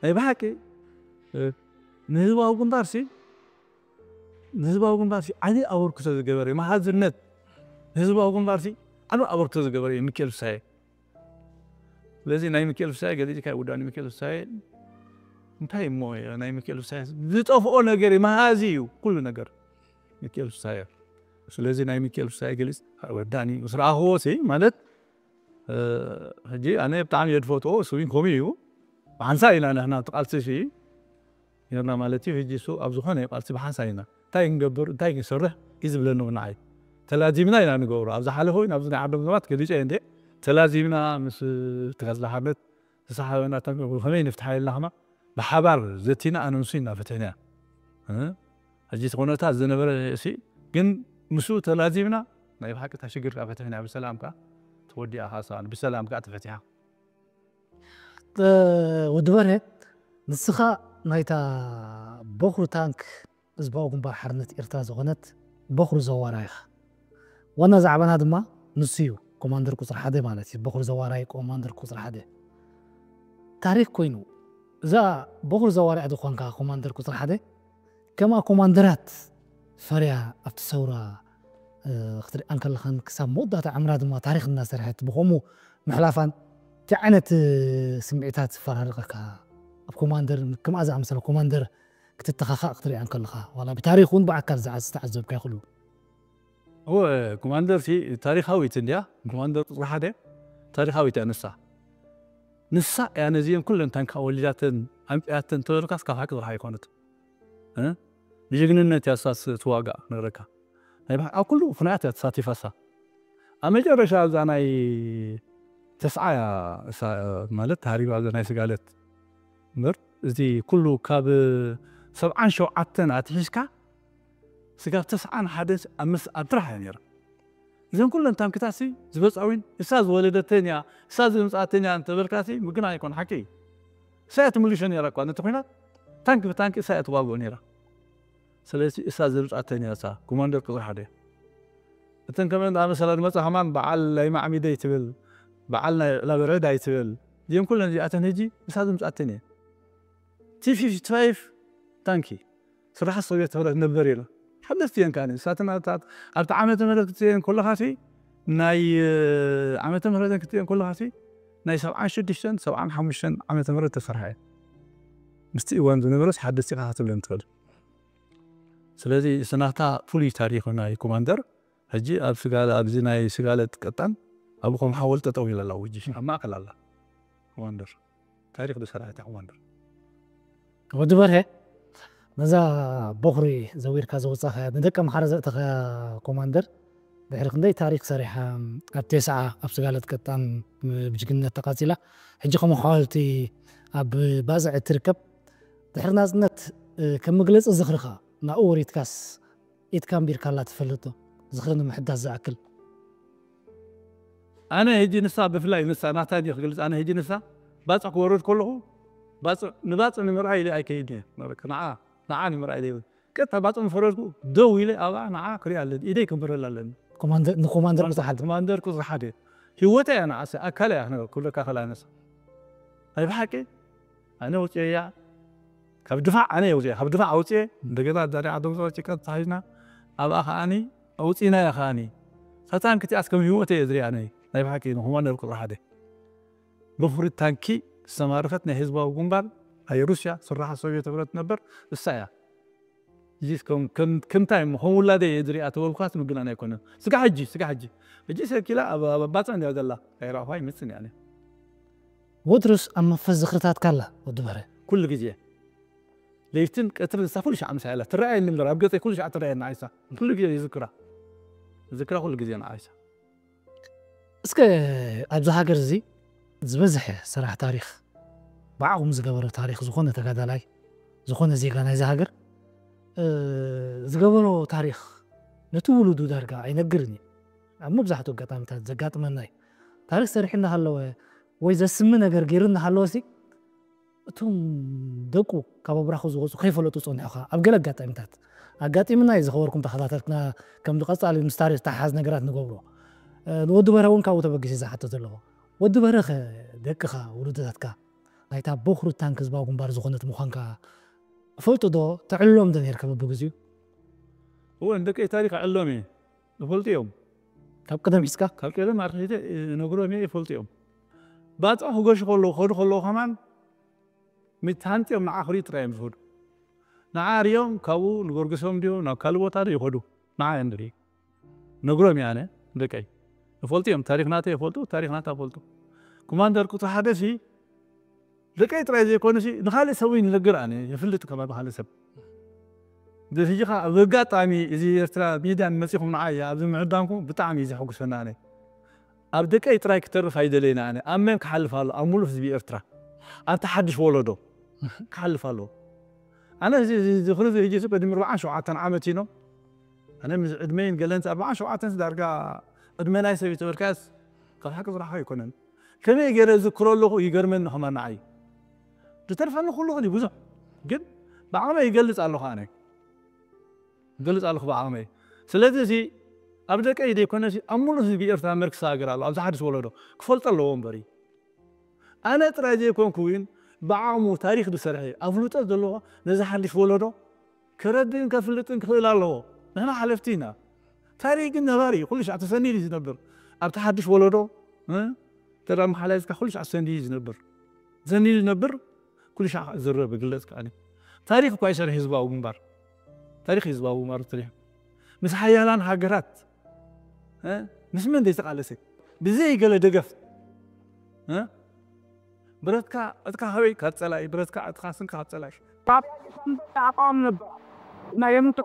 ናይ ብሓቂ ንህዝባዊ ግንባር ሲ ንህዝባዊ ግንባር ሲ ዓቢ ኣበርክቶ ዝገበረ መሃዝነት ንህዝባዊ ግንባር ሲ ዓቢ ኣበርክቶ ዝገበረ እዩ ሚካኤል ፍስሃየ። ስለዚ ናይ ሚካኤል ፍስሃየ ገሊጽካ ይውዳእ። ሚካኤል ፍስሃየ እንታይ እሞ ናይ ሚካኤል ፍስሃየ ዝጠፍኦ ነገር መሃዚ እዩ ኩሉ ነገር ሚካኤል ፍስሃየ። ስለዚ ናይ ሚካኤል ፍስሃየ ገሊጽ ወዳኒ ምስ ረኣኽዎ ሲ ማለት ሕጂ ኣነ ብጣዕሚ እየ ዝፈትዎ። እሱ እውን ከምኡ እዩ። ብሓንሳእ ኢና ንሕና እቲ ቃልሲ ሲ ነርና ማለት እዩ። ሕጂ እሱ ኣብ ዝኾነ ቃልሲ ብሓንሳእ ኢና እንታይ ክንገብር እንታይ ክንሰርሕ እዩ ዝብለኒ እውን ንዓይ። ተላዚምና ኢና ንገብሮ። ኣብ ዝሓለፈ እውን ኣብዚ ናይ ዓዶም ሰባት ገሊፀ እየ እንደ ተላዚምና ምስ ትካል ዝሓመት ዝሰሓበና ተንኮል ከመይ ንፍትሓ ኢልና ከማ ብሓባር ዘቲና ኣነ ንሱ ኢና ፈቲሕና። ሕጂ እቲ ኩነታት ዝነበረ እሲ ግን ምስኡ ተላዚምና ናይ ብሓቂ እታ ሽግር ከዓ ፈቲሕና ብሰላም ከዓ ተወዲኣ ከዓ ሰኣን ብሰላም ከዓ ተፈቲሓ። ወዲ በርሀ ንስኻ ናይታ በኹሪ ታንክ ህዝባዊ ግንባር ሓርነት ኤርትራ ዝኾነት በኹሪ ዘዋራ ኢኻ። ዋና ዛዕባና ድማ ንሱ እዩ። ኮማንደር ቁፅሪ ሓደ ማለት እዩ። በኹሪ ዘዋራይ ኮማንደር ቁፅሪ ሓደ ታሪክ ኮይኑ እዛ በኹሪ ዘዋራይ ዝኾንካ ኮማንደር ቁፅሪ ሓደ ከማ ኮማንደራት ፈርያ ኣብቲ ሰውራ ክትሪኣ እንከለኻን ክሳብ መወዳእታ ዕምራ ድማ ታሪክ እናሰርሐት ብኸምኡ ምሕላፋን እንታይ ዓይነት ስምዒታት ዝፈራርቀካ? ኣብ ኮማንደር ከምኣ ዝኣመሰለ ኮማንደር ክትተኻኻእ ክትሪኣ እንከለኻ ዋላ ብታሪክ እውን ብኣካል ዝተዓዘብካ ይኽእሉ እወ ኮማንደር ሲ ታሪካዊት እንድያ። ኮማንደር ቁፅሪ ሓደ ታሪካዊት እያ ንሳ። ንሳ እያ ነዚአን ኩለን ታንካ ወሊዳተን ኣምፅያተን ተበልካስ ካብ ሓቂ ዝረሓ ኣይኮነት። እ? ብጅግንነት እያ እሳ ትዋጋእ ነረካ። ናይ ብሓ- ኣብ ኩሉ ፍናያት እያ ተሳቲፋ እሳ። ኣብ መጨረሻ ኣብዛ ናይ ተስዓ እያ እሳ ማለት ተሃሪባ ኣብዛ ናይ ስጋለት እምበር እዚ ኩሉ ካብ ሰብዓን ሸውዓተን ኣትሒዝካ ስጋብ ተስዓን ሓደ ኣብ ምስ ኣብ ጥራሕ እያ ነይራ። እዘን ኩለን ታንክታት ሲ ዝበፃዊን እሳ ዝወለደተን እያ እሳ ዘምፅኣተን እያ እንተበልካ ሲ ምግና ኣይኮን ሓቂ እዩ። እሳ እያ ትምልሾ ነይራ እኳ ነቲ ኩናት ታንክ ብታንክ እሳ እያ ትዋግኦ ነይራ። ስለዚ እሳ ዘምፅኣተን እያ እሳ ኮማንደር ቁፅሪ ሓደ። እተን ከመን ዝኣመሰላ ዝመፃ ከማን በዓል ናይ ማዕሚደይ ትብል በዓል ናይ ላበረዕዳይ ትብል እዚአን ኩለን እዚኣተን ሕጂ እሳ ዘምፅኣተን እየ። ቲ ፊፍቲ ፋይቭ ታንኪ ስራሕ ሶቪየት ሕብረት ነበር ኢሉ ሓደስቲ እየን ከኣ ንሳተን ኣብታ ኣብቲ ዓመተ ምህረት ክትርእየን ከለኻ ሲ ናይ ዓመተ ምህረተን ክትርእየን ከለኻ ሲ ናይ ሰብዓን ሽዱሽተን ሰብዓን ሓሙሽተን ዓመተ ምህረት ተሰርሐ እየን። ምስቲ እዋን ዝነበረስ ሓደስቲ ኢኻ ክትብለን ትኽእል። ስለዚ ስናታ ፍሉይ ታሪኽ ናይ ኮማንደር ሕጂ ኣብ ስጋለ ኣብዚ ናይ ስጋለ ቀጣን ኣብኡ ከም ሓወልቲ ጠጠው ኢላ ኣላ ውጂ ኣብ ማእከል ኣላ ኮማንደር ታሪኽ ዝሰራሐት እያ ኮማንደር። ወዲ በርሀ ነዛ በኹሪ ዘዊርካ ዘውፃኻያ ንደቂ ኣምሓራ ዘእተኻያ ኮማንደር ድሕሪ ክንደይ ታሪክ ሰሪሓ ኣብ ቴስዓ ኣብ ስጋለት ቀጣን ብጅግንነት ተቃፂላ ሕጂ ከም ሓወልቲ ኣብ ባፅዕ እትርከብ ድሕሪ ናፅነት ከም መግለፂ ዝኽርኻ ናብኡ ወሪድካስ ኢድካ ኣንቢርካላ ትፈልጥ ዶ? ዝኽሪ ንምሕዳስ ዝኣክል። ኣነ ሕጂ ንሳ ብፍላይ ንሳ ናታ ድየ ክገልፅ ኣነ ሕጂ ንሳ ባፅዕ ክወርድ ከለኹ ባፅዕ ንባፅዕ ንምርኣይ ኢለ ኣይከይድን እየ ንዓ ንዓ ንምርኣይ ኢለ ይብል ቀጥታ ባፅዕ ምፈረድኩ ደው ኢለ ኣብኣ ንዓ ክሪኣ ኣለኒ ኢደይ ክምብረላ ኣለኒ ኮማንደር ንኮማንደር ቁፅሪ ሓደ ኮማንደር ቁፅሪ ሓደ ህይወተይ እያ ንዓሰ ኣካል እያ ክነገር ክብለካ ከላ ነሳ ናይ ብሓቂ ኣነ ወፅየ እያ ካብ ድፋዕ ኣነ የውፅየ ካብ ድፋዕ ኣውፅየ እንደገና ዳሪ ዓዶም ፀወፂ ቀጥታ ሒዝና ኣብኣ ከዓኒ ኣውፂና እያ ከዓኒ ሳታን ክቲኣስ ከም ህይወተይ እየ ዝሪኣ ነይ ናይ ብሓቂ ንኮማንደር ቁፅሪ ሓደ ብፍሪ ታንኪ ዝተማረኸት ናይ ህዝባዊ ግንባር ናይ ሩስያ ስራሓ ሶቪየት ህብረት ነበር እሳ እያ እዚስ ከም ከም ከምታይ እሞ ከም ውላደይ እየ ዝሪኣ ተበልኳስ ምግናን ኣይኮነን ስጋ ሕጂ ስጋ ሕጂ ሕጂ ሰኪላ ኣብ ኣብ ባፅዕ እንዲያ ዘላ ኣይረኣኹ ኣይመፅን እያ ወትሩስ ኣብ መንፈስ ዝኽርታትካ ኣላ ወዲ በረ ኩሉ ግዜ ለይትን ቀትርን ንሳ ኩሉ ሻዕ ምሳይ ኣላ ትረኣየኒ እምበር ኣብ ገፀይ ኩሉ ሻዕ ትረኣየኒ ንዓይሳ ኩሉ ግዜ ይዝክራ ዝክራ ኩሉ ግዜ ንዓይሳ እስከ ኣብዚ ሃገር እዚ ዝበዝሐ ሰራሕ ታሪኽ ብዓቕሙ ዝገበረ ታሪኽ ዝኾነ ተጋዳላይ ዝኾነ ዜጋ ናይዚ ሃገር ዝገበሮ ታሪኽ ነቲ ውሉዱ ዳርጋ ኣይነግርን እዩ ኣብ መብዛሕትኡ ኣጋጣሚታት ዘጋጥመና እዩ ታሪኽ ሰሪሑ እናሃለወ ወይ ዘስሚ ነገር ገይሩ እናሃለወ ሲ እቶም ደቁ ካብ ኣብራኹ ዝወፁ ከይፈለጡ ፀኒሑ ከዓ ኣብ ገለ ኣጋጣሚታት ኣጋጢምና እዩ ዝኸበርኩም ተኸታተልትና ከም ዝቐፃሊ ምስ ታሪክ ዝተሓሓዝ ነገራት ንገብሮ ንወዲ በረ እውን ካብኡ ተበጊሰ ዝሓቶ ዘለዎ ወዲ በረ ኸ ደቅኻ ውሉድታትካ ናይታ ቦኽሪ ታንክ ህዝባዊ ግንባር ዝኾነት ምዃንካ ፈልጡ ዶ ተዕሎም ዶ ነርካ በብግዚኡ እወ ንደቀይ ታሪክ ኣዕሎም እየ ይፈልጡ እዮም ካብ ቅደም ሒዝካ ካብ ቀደም ኣርሒተ ነግሮም እየ ይፈልጡ እዮም ባፅዖ ክገሹ ከለዉ ከዱ ከለዉ ከማን ምትሃንጢኦም ንዓ ክሪኡ ጥራይ እዮም ዝኸዱ ንዓ ሪኦም ካብኡ ንገርግሶም ድዮ ናብ ካልእ ቦታ ዶ ይኸዱ ንዓ እዮም ንርኢ ነግሮም እየ ኣነ ደቀይ ይፈልጡ እዮም ታሪክ ናተ ይፈልጡ ታሪክ ናታ ፈልጡ ኮማንደር ቁፅሪ ሓደ ሲ ደቀይ ጥራይ ዘይኮነ ሲ ንካልእ ሰብ እውን ይነግር ኣነ ይፍልጥ ከማ ብካልእ ሰብ ሕጂ ከዓ ኣብ ኣጋጣሚ እዚ ኤርትራ ሚድያ መፂኹም ንዓይ ኣብዚ ምዕዳምኩም ብጣዕሚ እዩ ዘሐጉሰና ኣነ ኣብ ደቀይ ጥራይ ክተርፍ ኣይደለይን ኣነ ኣብ መን ክሓልፍ ኣሎ ኣብ ሙሉእ ህዝቢ ኤርትራ ኣብቲ ሓድሽ ወለዶ ክሓልፍ ኣለዎ ኣነ እዚ ዝኽሪ እዚ ሕጂ ቅድሚ ኣርባዓን ሸውዓተን ዓመት ኢኖ ኣነ ምስ ዕድመይን ገለን ኣርባዓን ሸውዓተን ዳርጋ ዕድመ ናይ ሰብ ተበልካስ ካብ ሓቂ ዝረሓ ኣይኮነን ከመይ ገይረ ዝክሮ ኣለኹ ይገርመኒ ከማን ንዓይ ዝተርፈኒ ኩሉ ክሊ ብዙሕ ግን ብዓቕመ ይገልፅ ኣለኹ ኣነ ይገልፅ ኣለኹ ብዓቕመ ስለዚ እዚ ኣብ ደቀይ ዘይኮነ ኣብ ሙሉእ ህዝቢ ኤርትራ መርክስ ሃገር ኣሎ ኣብዚ ሓድሽ ወለዶ ክፈልጦ ኣለዎ እምበሪ ኣነ ጥራይ ዘይኮንኩ እውን ብዓቕሙ ታሪክ ዝሰርሐ ኣፍልጦ ዘለዎ ነዚ ሓድሽ ወለዶ ከረድእን ከፍልጥን ክኽእል ኣለዎ ንሕና ሓለፍቲ ኢና ታሪክ ግን ነባሪ ኩሉ ሻዕ ተሰኒዱ እዩ ዝነብር ኣብቲ ሓድሽ ወለዶ ተዳ መሓላይዝካ ኩሉ ሻዕ ተሰኒዱ እዩ ዝነብር ተሰኒዱ ዝነብር ኩሉ ሻዕ ዝረብ ግለፅ ከዓኒ ታሪክ እኳ ይሰርሕ ህዝባዊ ግንባር ታሪክ ህዝባዊ ግንባር ትሪሕ ምስ ሓያላን ሃገራት ምስ መን ዘይተቃለሰ ብዘይ ገለ ደገፍ ብረትካ ዕጥካ ሃበይ ካብ ፀላኢ ብረትካ ዕጥካ ስንካ ካብ ፀላኢ አቋም ነበር እና የምንቶ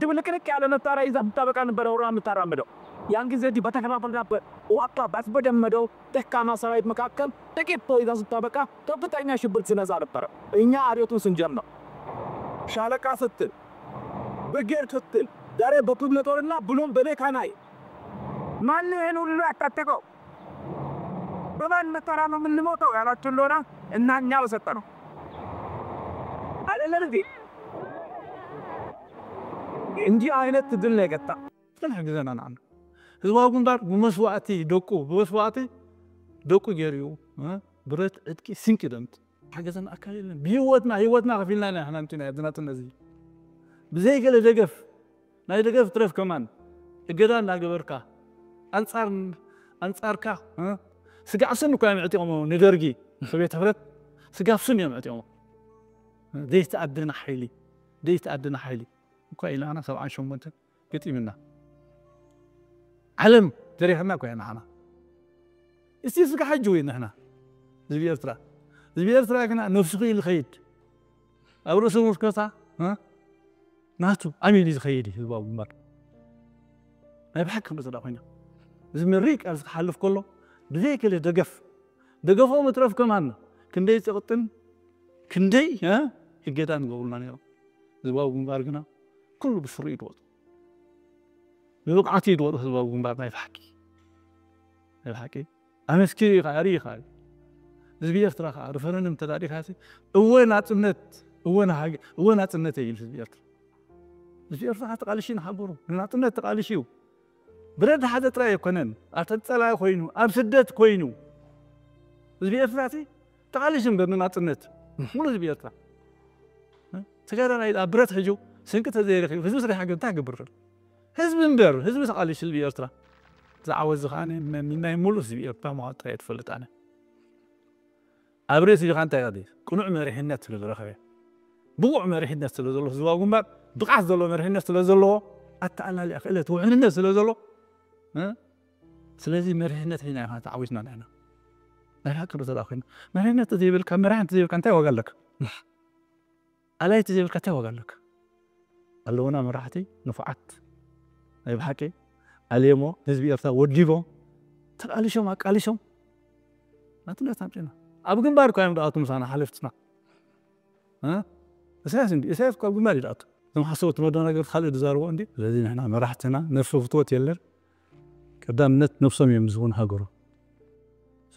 ድብልቅልቅ ያለ መሳሪያ ይዛ ስታበቃ ነበረ ወራ የምታራምደው። ያን ጊዜ እንዲህ በተከፋፈልና ዋጋ ባስበደመደው ደካማ ሰራዊት መካከል ጥቂት ሰው ይዛ ስታበቃ ከፍተኛ ሽብር ሲነዛ ነበረ። እኛ አብዮቱን ስንጀምር ሻለቃ ስትል ብርጌድ ስትል ዛሬ በክፍለ ጦርና ብሎም በሜካናይ ማን ይህን ሁሉ ያስታጠቀው? በማን መሳሪያ ነው የምንሞተው ያላችሁ እንደሆነ እና እኛ በሰጠነው አይደለም እንዴ? እንዲህ አይነት ድል ነው የገጠመን። ግን ሕግዘና ንዓና ህዝባዊ ግንባር ብመስዋእቲ ደቁ ብመስዋእቲ ደቁ ገይሩ እዩ ብረት ዕጥቂ ስንቂ ደምት ሓገዘና ኣካል የለን ብህይወትና ህይወትና ከፊልና ኢና ሕና እንትና ዝናጥነ እዚ ብዘይ ገለ ደገፍ ናይ ደገፍ ትረፍ ከማን እገዳ እናገበርካ ኣንጻር ኣንጻርካ ስጋዕ ስን እኳ እዮም ዕጢቖሞ ንደርጊ ንሶቤት ሕብረት ስጋብ ስን እዮም ዕጢቖሞ ዘይተኣደነ ሓይሊ ዘይተኣደነ ሓይሊ እኳ ኢልና ኣና ሰብዓን ሸሞንተን ገጢምና ዓለም ተሪኽና እኳ ኢና ንዓና እስቲ ስጋ ሕጂ ወይ ንሕና ህዝቢ ኤርትራ ህዝቢ ኤርትራ ግና ነፍሱ ክኢሉ ኸይድ ኣብ ርእሱ ምርኮሳ ናቱ ኣሚን እዩ ዝኸይድ እዩ ህዝባዊ ግንባር ናይ ብሓቂ ክንርኢ ዘለና ኮይና እዚ መሪር ቃልሲ ክሓልፍ ከሎ ብዘይ ገለ ደገፍ ደገፎ መትረፍ ከማን ክንደይ ፀቕጥን ክንደይ እገዳ ንገብሩና ነይሮም ህዝባዊ ግንባር ግና ኩሉ ብስሩ እዩ ድወጡ ብብቕዓት እዩ ድወጡ ህዝባዊ ግንባር ናይ ብሓቂ ናይ ብሓቂ ኣመስኪሩ እዩ ከዓ ርኢ ከዓ ህዝቢ ኤርትራ ከዓ ሪፈረንደም ተዳሊኻ እወ ናፅነት እወ ናፅነት እዩ ህዝቢ ኤርትራ ህዝቢ ኤርትራ ተቓሊሹ ንሃገሩ ንናጽነት ተቓሊሹ እዩ። ብረት ዝሓዘ ጥራይ ኣይኮነን፣ ኣብ ተጸላኢ ኮይኑ፣ ኣብ ስደት ኮይኑ፣ ህዝቢ ኤርትራ ሲ ተቓሊሹ እምበር ንናጽነት፣ ሙሉ ህዝቢ ኤርትራ። ተጋዳላይ ኣብ ብረት ሒዙ ስንቂ ተዘይረኺቡ ህዝቢ ስራሕ ግን እንታይ ክገብር? ህዝቢ እምበር ህዝቢ ተቓሊሹ ህዝቢ ኤርትራ። ዝዓወት ዝኸኣነ ናይ ሙሉ ህዝቢ ኤርትራ መዋጥር እየ ትፈልጥ ኣነ። ኣብ ርእሲ ዲኻ እንታይ ኢኻ? ቅኑዕ መሪሕነት ስለ ዝረኸበ፣ ብቑዕ መሪሕነት ስለ ዘሎ ህዝባዊ ግንባር፣ ብቕዓት ዘለዎ መሪሕነት ስለ ዘለዎ፣ ኣተኣላልያ ክእለት ውሕልነት ስለ ዘሎ፣ እ? ስለዚ መሪሕነት ሒዝና ኢና ተዓዊትና ንሕና። ናይ ሓቂ ዶ ተደኣ ኮይና? መሪሕነት ዘይብልካ፣ መራሕቲ ዘይብልካ እንታይ ዋጋ ኣለካ? ኣላይቲ ዘይብልካ እንታይ ዋጋ ኣለካ? ኣለውና መራሕቲ ንፉዓት፣ ናይ ብሓቂ ኣልየሞ ህዝቢ ኤርትራ ወዲቦም፣ ተቃሊሾም፣ ኣቃሊሾም ናትነት ኣምጺና። ኣብ ግንባር እኳ እዮም ደኣቱ ምሳና ሓለፍትና። እ? ኢሳያስ እንዲ፣ ኢሳያስ እኳ ኣብ ግንባር እዩ ደኣቱ። እዞም ሓሰውቲ መደናገርቲ ካልእ ዝዛረቦ እንዲ። ስለዚ ንሕና መራሕትና ነፍሰ ፍትወት የለን። ቀዳምነት ነፍሶም እዮም ዝህቡ ንሃገሮም።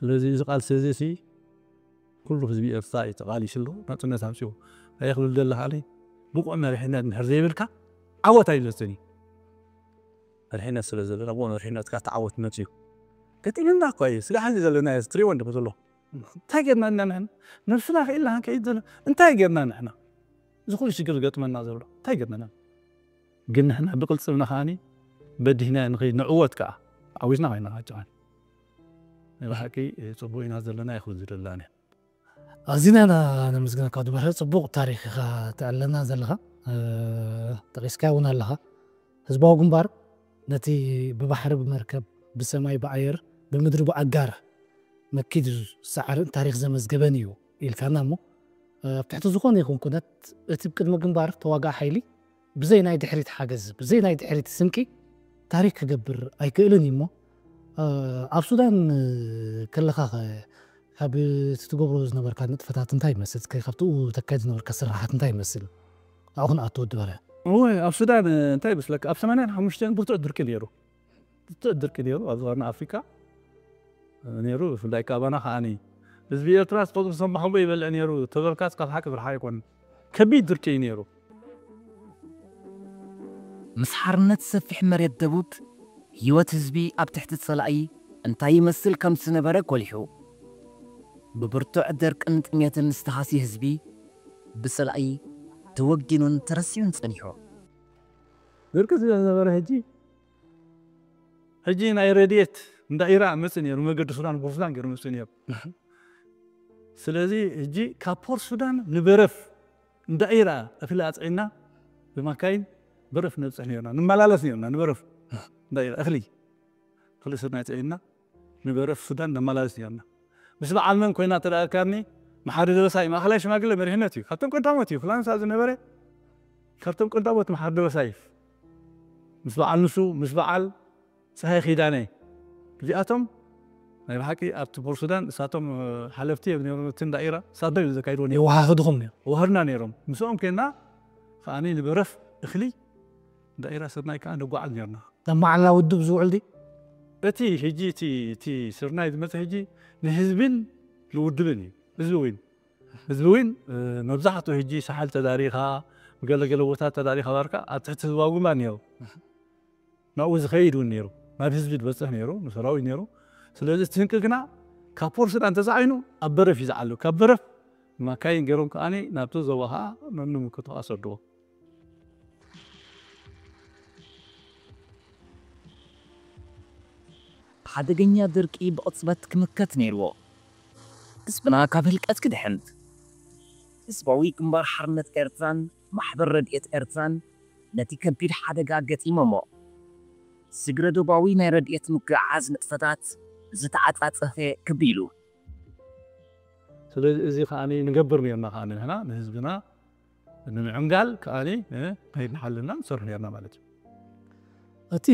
ስለዚ እዚ ቃልሲ እዚ ሲ ኩሉ ህዝቢ ኤርትራ እዩ ተቃሊሱ ኣሎ፣ ናጽነት ኣምጺኡ። እንታይ ክብል ዘለካ ኣለ? ብቑዕ መሪሕነት እንድሕር ዘይብልካ ዓወት ኣይመጽእን እዩ። መሪሕነት ስለ ዘለና፣ ብቑዕ መሪሕነትካ እቲ ዓወት መጽኡ። ገጢምና እኳ እዩ። ስጋዕ ሕዚ ዘለና እዩ፣ ትሪእዎ እንዲኹም ዘለኹም። እንታይ ጌርና ኢና ንሕና? ነብስና ክኢልና ክንከይድ ዘለና። እንታይ ጌርና ንሕና? እዚ ኩሉ ሽግር ዝገጥመና ዘሎ እንታይ ጌርና? ግን ንሕና ብቅልጽምና ከኣኒ በዲህና ንኸይድ ንዕወት ከኣ ዓዊትና ኮይና ካጨዋን። ናይ ብሓቂ ጽቡቅ ኢና ዘለና ይኹን ዝደላኒ። ኣዚና ኢና ነመስግነካ ዶክተር በርሀ፣ ጽቡቅ ታሪኽ ኢኻ ተዕለና ዘለኻ። እ፣ ጠቂስካዮ እውን ኣለኻ። ህዝባዊ ግንባር ነቲ ብባሕሪ ብመርከብ፣ ብሰማይ ብኣየር፣ ብምድሪ ብኣጋር መኪዱ ዝሰዓረን ታሪኽ ዘመዝገበን እዩ ኢልካና እሞ፣ እ፣ ኣብ ትሕቲ ዝኾነ ይኹን ኩነት እቲ ቅድሚ ግንባር ተዋጋኢ ሓይሊ ብዘይ ናይ ድሕሪት ሓገዝ፣ ብዘይ ናይ ድሕሪት ስንቂ ታሪኽ ክገብር ኣይክእልን እዩ እሞ፣ እ፣ ኣብ ሱዳን፣ እ፣ ከለኻኸ ካብ እቲ ትገብሮ ዝነበርካ ንጥፈታት እንታይ ይመስል? እስከ ካብቲ ተካይድ ዝነበርካ ስራሓት እንታይ ይመስል? ኣብኡ ክንኣቱ ወዲ በርሀ። እወ፣ ኣብ ሱዳን፣ እ፣ እንታይ ይመስለካ? ኣብ ሰማንያን ሓሙሽተን ብርቱዕ ድርቂ ነይሩ። ብርቱዕ ድርቂ ነይሩ። ኣብዚ ቀርኒ ኣፍሪካ፣ እ፣ ነይሩ። ብፍላይ ካባና ከዓኒ ህዝቢ ኤርትራ ስቆጽሩ ሰማሕዎ ይበልዕ ነይሩ። ተበልካስ ካብ ሓቂ ብርሓ ኣይኮነን። ከቢድ ድርቂ እዩ ነይሩ። ምስ ሓርነት ሰፊሕ መሬት ደቡብ፣ ህይወት ህዝቢ ኣብ ትሕቲ ጸላኢ እንታይ ይመስል ከም ዝነበረ ጎሊሑ። ብብርቱዕ ደርቅን ጥሜትን ዝተሃስየ ህዝቢ፣ ብጸላኢ ተወጊኑን ተረሲዑን ጸኒሑ። ደርቂ ስለ ዝነበረ ሕጂ፣ ሕጂ ናይ ረድኤት እንዳኢራ መጽእ ነይሩ፣ መገዲ ሱዳን፣ ፖርት ሱዳን ገይሩ መጽእ ነይሩ። ስለዚ ሕጂ ካብ ፖርት ሱዳን ንበረፍ እንዳኢራ እኽሊ ኣጽዒና ብማካይን በረፍ ነብጽሕ ነይርና፣ ንመላለስ ነይርና፣ ንበረፍ እንዳኢራ እኽሊ፣ እኽሊ ስርናይ ጽዒንና ንበረፍ ሱዳን ነመላለስ ነይርና። ምስ በዓል መን ኮይና ተዳእርካኒ፣ መሓሪ ደበሳይ ማእኸላይ ሽማግለ መሪሕነት እዩ። ካብቶም ቀዳሞት እዩ፣ ፍላንሳ ዝነበረ ካብቶም ቀዳሞት መሓሪ ደበሳይ እዩ። ምስ በዓል ንሱ፣ ምስ በዓል ጸሃይ ኪዳነ፣ እዚኣቶም ናይ ብሓቂ ኣብቲ ፖርት ሱዳን እሳቶም፣ እ፣ ሓለፍቲ እዮም ነይሮም። እቲ እንዳኢራ እሳቶም እዮም ዘካይድዎ ነይሮም። የወሃህድኹም ነይሮም። ወሃድና ነይሮም። ምስኦም ኮይና ከኣኒ ንበረፍ እኽሊ እንዳኢራ ስርናይ ከኣ ነጓዓዝ ነይርና። ናብ መዓላ ውድብ ዝውዕል ድዩ? እቲ ሕጂ እቲ፣ እቲ ስርናይ ዝመጽእ ሕጂ ንህዝብን ንውድብን እዩ። ህዝቢ ዊን። ህዝቢ ዊን፣ እ፣ መብዛሕትኡ ሕጂ ሳሕል ተዳሪኻ፣ ገለገለ ቦታ ተዳሪኻ ባርካ ኣብ ትሕቲ ህዝባዊ ግንባር ነይሩ። ናብኡ ዝኸይድ እውን ነይሩ። ናብ ህዝቢ ዝበጽሕ ነይሩ፣ ንሰራዊት ነይሩ። ስለዚ እቲ ስንቂ ግና ካብ ፖርት ሱዳን ተጻዒኑ ኣብ በረፍ እዩ ዝዓሉ። ካብ በረፍ ማካይን ገይሮም ከኣኒ ናብቲ ዞባ ኸኣ ነንምልከቶ ኣሰድዎ። ሓደገኛ ደርቂ ብቕጽበት ክምከት ነይርዎ። ህዝብና ካብ ህልቀት ክድሕን። ህዝባዊ ግንባር ሓርነት ኤርትራን ማሕበር ረድኤት ኤርትራን ነቲ ከቢድ ሓደጋ ገጢሞሞ። ስግረ ዶባዊ ናይ ረድኤት ምጉዕዓዝ ንጥፈታት ዝተዓጻጸፈ ክቢሉ። ስለዚ እዚ ከኣ ንገብር ነርና፣ ከኣ ንሕና ንህዝብና ንምዕንጋል ከኣ፣ እ፣ ከይድሓልና ንሰርሕ ነርና ማለት እዩ። እቲ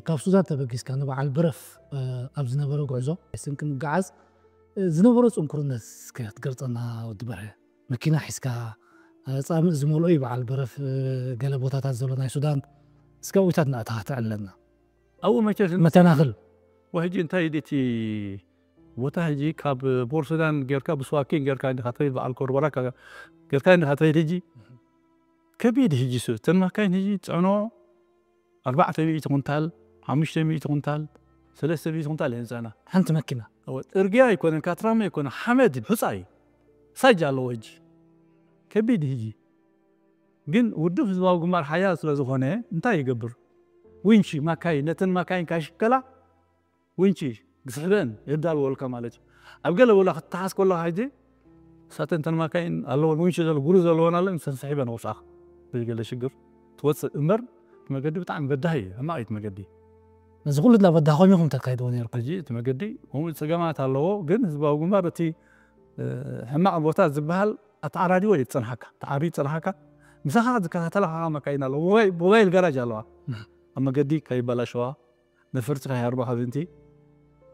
ካብ ሱዳን ተበጊስካ ንበዓል በረፍ፣ እ፣ ኣብ ዝነበረ ጉዕዞ ስንቂ ምጉዓዝ፣ እ፣ ዝነበሮ ጽንኩርነት እስከ ክትገልጸና ወዲ በርሀ? መኪና ሒዝካ፣ እ፣ ጻምእ ዝመልኦ እዩ በዓል በረፍ፣ እ፣ ገለ ቦታታት ዘሎ ናይ ሱዳን። እስከ ኣብኡታት እናእተኻ ተዕልለና። ኣብኡ መቸስ መተናኽል። ወሕጂ እንታይ ድዩ እቲ ቦታ ሕጂ ካብ ፖርት ሱዳን ጌርካ ብስዋኪን ጌርካ እንዲኻ ትኸይድ፣ በዓል ኮርቦራ ካ-፣ ጌርካ እንዲኻ ትኸይድ ሕጂ። ከቢድ ህጂ ሱ እተን ማካይን ህጂ ጽዕኖ ኣርባዕተ ሚእቲ ኩንታል፣ ሓሙሽተ ሚእቲ ኩንታል፣ ሰለስተ ሚእቲ ኩንታል እየን ዝጸዕና። ሓንቲ መኪና። እወ፣ ጽርግያ ኣይኮነን፣ ካትራመ ኣይኮነ፣ ሓመድ እዩ፣ ሑጻ እዩ። ሳጅ ኣለዎ ህጂ። ከቢድ ህጂ። ግን ውድብ ህዝባዊ ግንባር ሓያል ስለ ዝኾነ እንታይ ይገብር? ዊንቺ ማካይን፣ ነተን ማካይን ካሽከላ ዊንቺ ዝስሕበን የዳልወልካ ማለት እዩ። ኣብ ገለ ቦታ ክትተሓዝ ከለኻ ሕጂ እሳተን እተን ማካይን ኣለወን፣ ዊንቺ ዘሎ ጉሩ ዘለወን ኣለወን፣ ንሰን ስሒበን ወስኣኻ። ብገለ ሽግር ትወፅእ እምበር እቲ መገዲ ብጣዕሚ በዳሂ እዩ፣ ሕማቕ እዩ እቲ መገዲ። ነዚ ኩሉ ድላ በዳኾም ኢኹም ተካይድዎ ነይርኩም። ሕጂ እቲ መገዲ ከምኡ ፀገማት ኣለዎ፣ ግን ህዝባዊ ግንባር እቲ እ፣ ሕማቕ ቦታ ዝበሃል ኣተዓራዲዎ እዩ ዝፀንሓካ፣ ተዓርዩ ዝፀንሓካ። ምሳኻ ዝከታተላኻ መካይን ኣለዎ፣ ሞባይል- ሞባይል ጋራጅ ኣለዋ። ኣብ መገዲ ከይበላሸዋ ነፈርቲ ከይሃርባ ካብ እንቲ